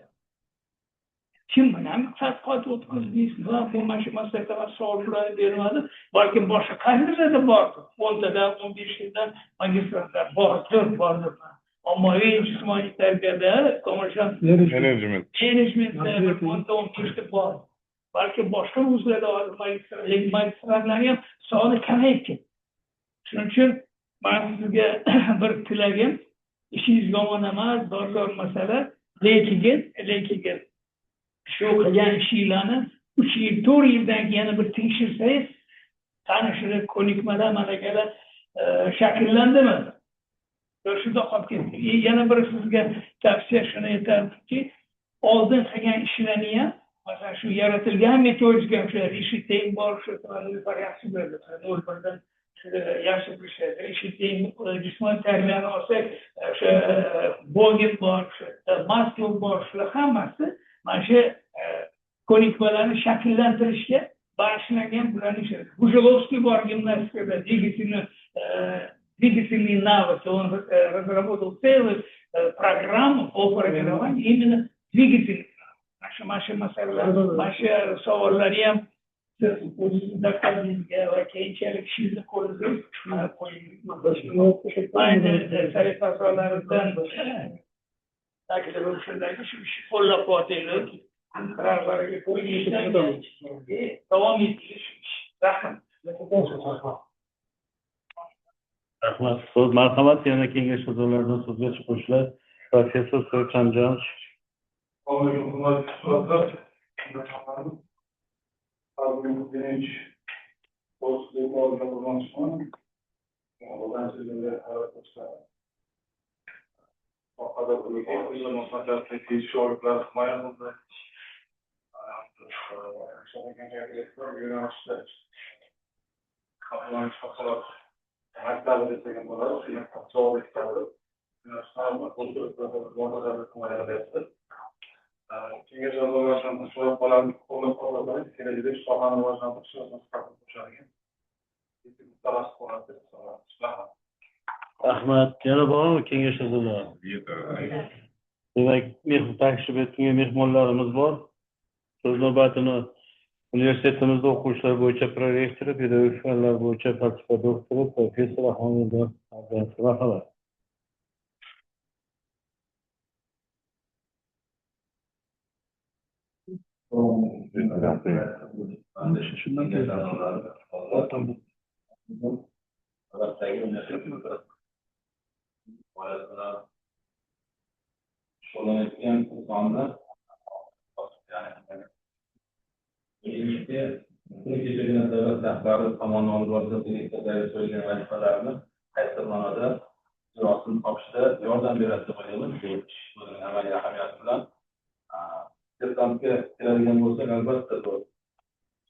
Kim bilan tadqiqot o'tkazdingiz? Va bu mana shu masalada savollarni bermadim. Balkim boshqa kafedralarda bordir. 10 tadan, 15 tadan magistrantlar bordir, bordir. Ommaviy jismoniy tarbiyada, commercial Menejment. Menejmentda 10 ta, 15 ta bor. Balki boshqa vuzlarda lekin magistrantlarni ham soni kamayib ketdi. Shuning uchun man sizga bir tilagim, ishingiz yomon emas, dolzarb masala, lekin shu qilgan ishinglarni 3 yil, 4 yildan keyin yana bir tekshirsangiz, qani shular ko'nikmalar, malakalar shakllandimi? Shunda qolib ketdi. Yana bir sizga tavsiya shuni aytardimki, oldin qilgan ishlarni ham, masalan, shu yaratilgan metodika, o'sha Rishiteyn bor, shu yaxshi biladi, 01dan yaxshi bilishadi. Rishiteyn jismoniy tarbiyani olsak, o'sha Bogen bor, o'sha Maslov bor, shular hammasi mana shu ko'nikmalarni shakllantirishga bag'ishlangan bularni ishi. Bujilovskiy bor gimnastikada, двигательные навыки. Он разработал целую программу по формированию именно двигательных навыков. Mana shu masalalar, mana shu savollarni ham siz o'zingizni doktoringizga va keyinchalik ishingizni qo'lingizga qo'ying. Endi sovet a'zolaridan taklifim shundaki, shu ishni qo'llab-quvvatlaylik. Rahbariga qo'ying, davom ettirish shu ish. Rahmat. Rahmat. So'z marhamat, yana kengash a'zolaridan so'zga chiquvchilar professor So'rchanjon. Assalomu alaykum, hurmatli ustozlar. Birinchi to'g'risida Oradan çizimde sohada himoya qildi. Yo'nalishda maktabi desak ham bo'ladi, himoya qilyapti. Kengash a'zolaridan so'rab qolamiz, qo'llab-quvvatlaymiz, kelajakda shu sohani rivojlantirishga o'zimiz qo'shadigan mutaxassis bo'ladi deb hisoblaymiz. Rahmat. Yana bormi kengash a'zolari? Demak, tashrif etgan mehmonlarimiz bor. So'z navbatini universitetimizda o'quvchilar bo'yicha prorektori, pedagogik fanlar bo'yicha falsafa doktori, professor Ahmedov marhamat. Shundan Navbatdagi universitet bilan shug'ullanayotgan insonni, birinchisi, kuni kechagina davlat rahbari tomonidan olib borilgan direktordagi qo'yilgan vazifalarni qaysi ma'noda ijrosini topishda yordam beradi deb o'ylaymiz. Bu ish o'zining amaliy ahamiyati bilan. Sertantga keladigan bo'lsak, albatta bu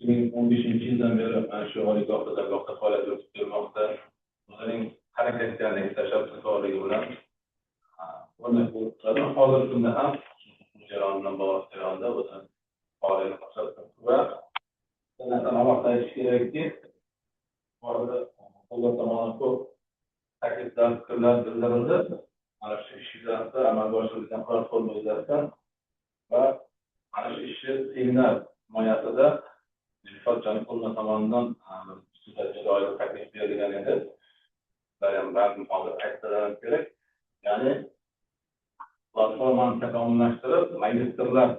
2015-yildan beri mana shu oliygohda dargohda faoliyat yuritib kelmoqda. O'zining harakatchanligi, tashabbuskorligi bilan o'rnak bo'lib turadi. Hozirgi kunda ham jarayon bilan bog'liq jarayonda o'zini faoliyatini ko'rsatib turibdi va bir narsani alohida aytish kerakki, bu orada davlat tomonidan ko'p takliflar, fikrlar bildirildi. Mana shu ish yuzasidan amalga oshirilgan platforma yuzasidan va mana shu ishni seminar himoyasida Dilshod Joniqulov tomonidan chiroyli taklif berilgan edi. Ular ham balkim hozir aytsalar kerak. Ya'ni platformani takomillashtirib, magistrlar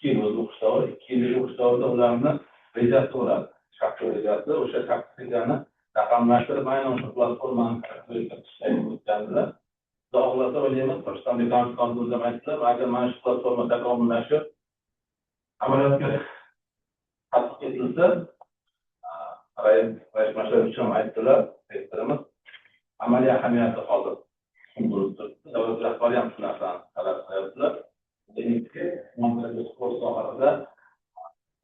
2 yil o'zi o'qish davri, 2 yillik o'qish davrida ularni rejasi bo'ladi. Shaxsiy rejasi, o'sha shaxsiy rejani raqamlashtirib, aynan o'sha platformani o'tgandilar. Xudo xohlasa o'ylaymiz, Toshkent dekan aytdilar, agar mana shu platforma takomillashib, amaliyotga tatbiq etilsa, Rais Masharovich ham aytdilar, rektorimiz, amaliy ahamiyati hozir bo'lib turibdi. Davlat rahbari ham shu narsani talab qilyaptilar. Demakki, sport sohasida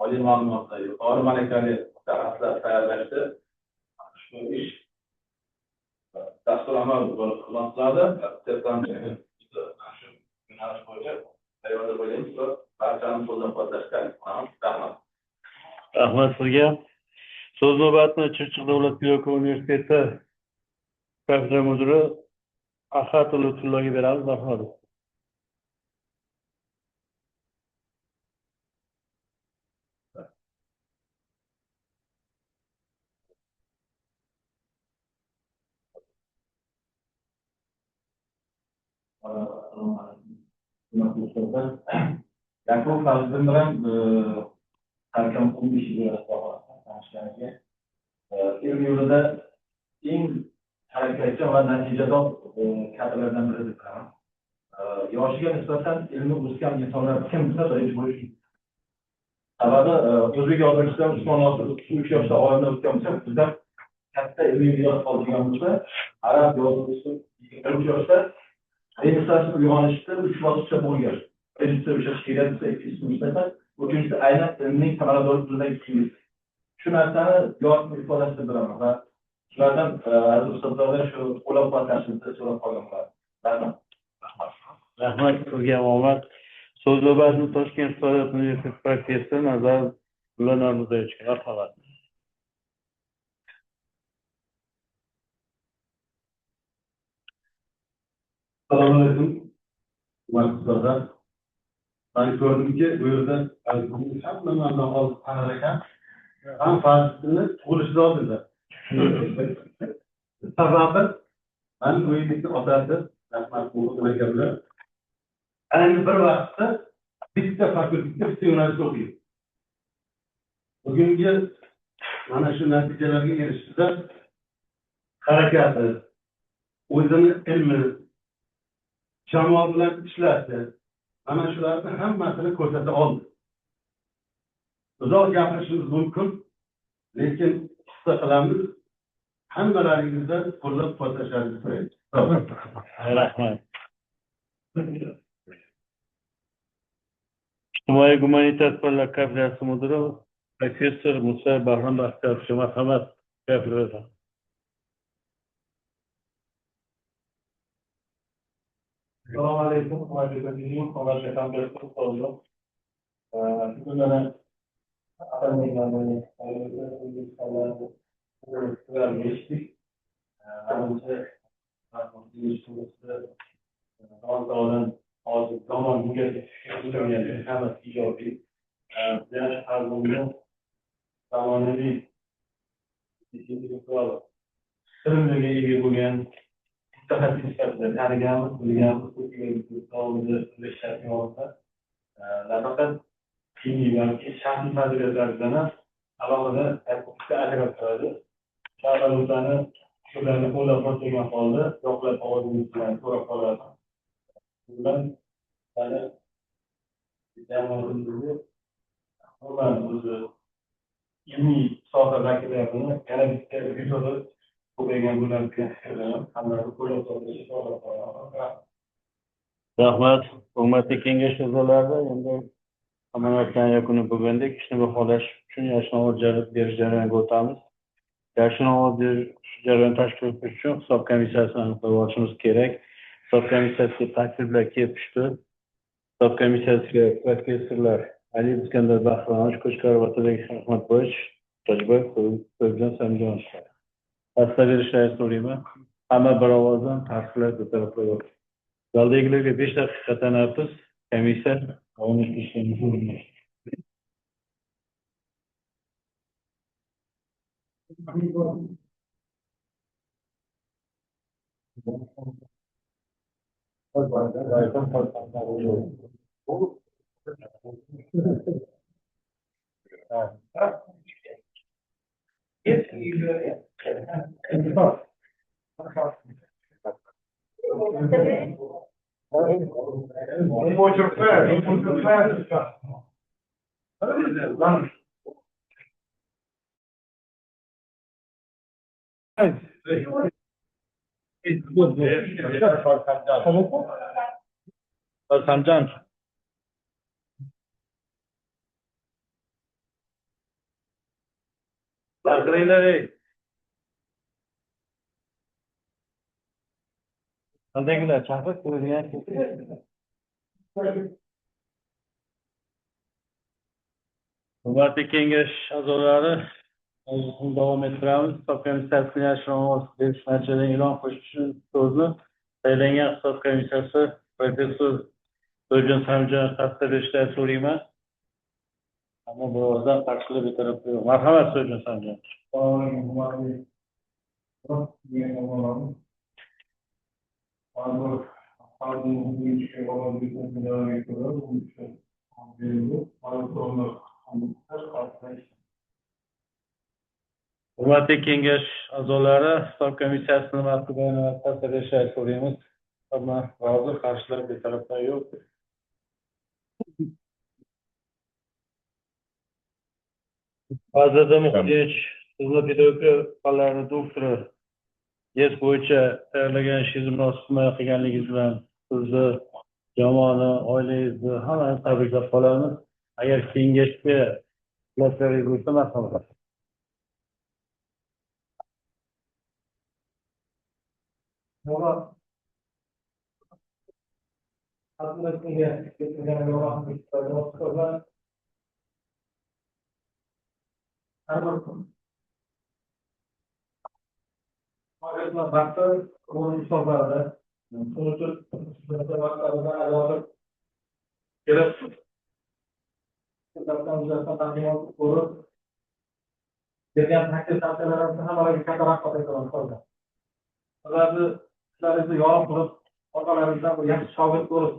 oliy ma'lumotli, yuqori malakali mutaxassislar tayyorlashda shu ish dastur amal bo'lib xizmat qiladi. Shu yo'nalish bo'yicha tayyor deb o'ylaymiz va barchani qo'llab-quvvatlashga rahmat. Rahmat sizga. So'z navbatini Chirchiq davlat pedagogika universiteti kafedra mudiri Ahad Lutfulloga beramiz. Marhamat. Yakub Fazliddin bilan salkam 15 yil tanishganiga ilm yo'lida eng harakatchan va natijador kadrlardan biri deb bilaman. Yoshiga nisbatan ilmi o'sgan insonlar kim desa birinchi bo'lishi. Sababi o'zbek yozuvchisidan Usmon Nosir 33 yoshda olamdan o'tgan bo'lsa, bizdan katta ilmiy meros qoldirgan bo'lsa, arab yozuvchisi 23 yoshda Renessans uyg'onishda 3 bosqichda bo'lgan. Birinchisi o'sha she'riyat, ikkinchisi musnat, uchinchisi aynan ilmning samaradorligidan keyingisi. Shu narsani yorqin ifodasini bilaman va shulardan aziz ustozlardan shu qo'llab-quvvatlashimizni so'rab qolgan bo'lardim. Rahmat. Rahmat sizga omad. So'z navbatini Toshkent iqtisodiyot universiteti professori Nazar Narmuzayevichga marhamat. Assalomu alaykum. Hurmatli ustozlar. Men ko'rdimki, bu yerda hamma mandan hozir tanir ekan. Ham Fazliddinni tug'ilishidan oldinda. Sababi men uyimni otasi Rahmat Muhitdin aka bilan ayni bir vaqtda bitta fakultetda bitta yo'nalishda o'qigan. Bugungi mana shu natijalarga erishishda harakati, o'zini ilmi, jamoa bilan ishlashi, mana shularni hammasini ko'rsata oldi. Uzoq gapirishimiz mumkin, lekin qissa qilamiz. Hammalaringizdan qo'llab-quvvatlashingizni so'raymiz. Rahmat. Ijtimoiy gumanitar fanlar kafedrasi mudiri professor Musa Bahrom Baxtiyorovga marhamat kafedradan. Assalomu alaykum, hurmatli prezident, hurmatli hamkorlar. Bugun mana eshitdik. Manimcha, hozir zamon bungacha tushgan hammasi ijobiy. Biz zamonaviy intellektual bilimlarga ega bo'lgan mutaxassis sifatida taniganmiz, bilganmiz, davomida ishlashga nafaqat ilmiy, balki shaxsiy fazilatlar bilan ham alohida bitta ajrab turadi. Shaharlarni fikrlarini qo'llab-quvvatlagan holda yoqlab ovozimiz bilan so'rab qoladi. Bu bilan mana jamoamizni umuman o'zi ilmiy soha vakillarini yana bitta yutug'i Ko'paygan bo'ladi degan fikrdaman. Hammalarni qo'llab-quvvatlashni so'rab qolaman. Rahmat. Hurmatli kengash a'zolari, endi hamma narsani yakuni bo'lgandek, ishni baholash uchun yashin ovoz berish jarayoniga o'tamiz. Yashin ovoz berish jarayonini tashkil etish uchun hisob komissiyasini aniqlab olishimiz kerak. Hisob komissiyasiga takliflar kelib tushdi. Hisob komissiyasiga professorlar Ali Iskandar Bahromovich, Qo'chqorov Otabek Ahmadboyevich, Tojboyev Qo'yibjon Samjonov. Pastda berishlarini so'rayman. Hamma bir ovozdan takliflar betaraflar yo'q. Zaldagilarga 5 daqiqa tanaffus, komissiya davom etishini so'rayman. Samjan. Chaqiringlar ey. Qandaygilar chaqir ko'rgan. Hurmatli kengash a'zolari, majlisni davom ettiramiz. Hisob komissiyasining yashirin ovoz berish natijalarini e'lon qilish uchun so'zni saylangan hisob komissiyasi professor To'yjon Samjonov tasdiq berishlarini so'rayman. Ammo bir ovozdan qarshilik betaraf yo'q. Marhamat To'yjon Samjonov. Assalomu alaykum, hurmatli mehmonlarimiz. Hurmatli kengash a'zolari, hisob komissiyasini mazkur bayonotni tasdiq berishlarini so'raymiz. Hamma rozi, qarshilar, betaraflar yo'q. Fazliddin Muhitdinovich, sizni pedagogika fanlari doktori YES bo'yicha tayyorlagan ishingizni munosib himoya qilganligingiz bilan sizni, jamoani, oilangizni hammani tabriklab qolamiz. Agar kengashga xulosalar bo'lsa, marhamat. Vaqti o'rin hisoblarida, shuning uchun vaqtlarida kelib taqdimot ko'rib bergan taklif tavsiyalarimizni hammalarga katta rahmat aytaman. Ularni ishlaringizni yorug' qilib, orqalaringizdan bir yaxshi shogird bo'lib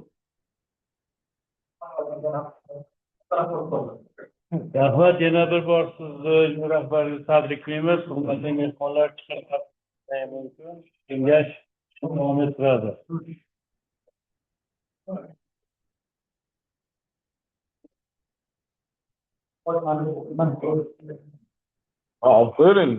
Rahmat, yana bir bor sizni rahbaringizni tabriklaymiz. Hurmatli mehmonlar, chiqib mumkin. Kengash davom ettiradi. Olib qo'ying.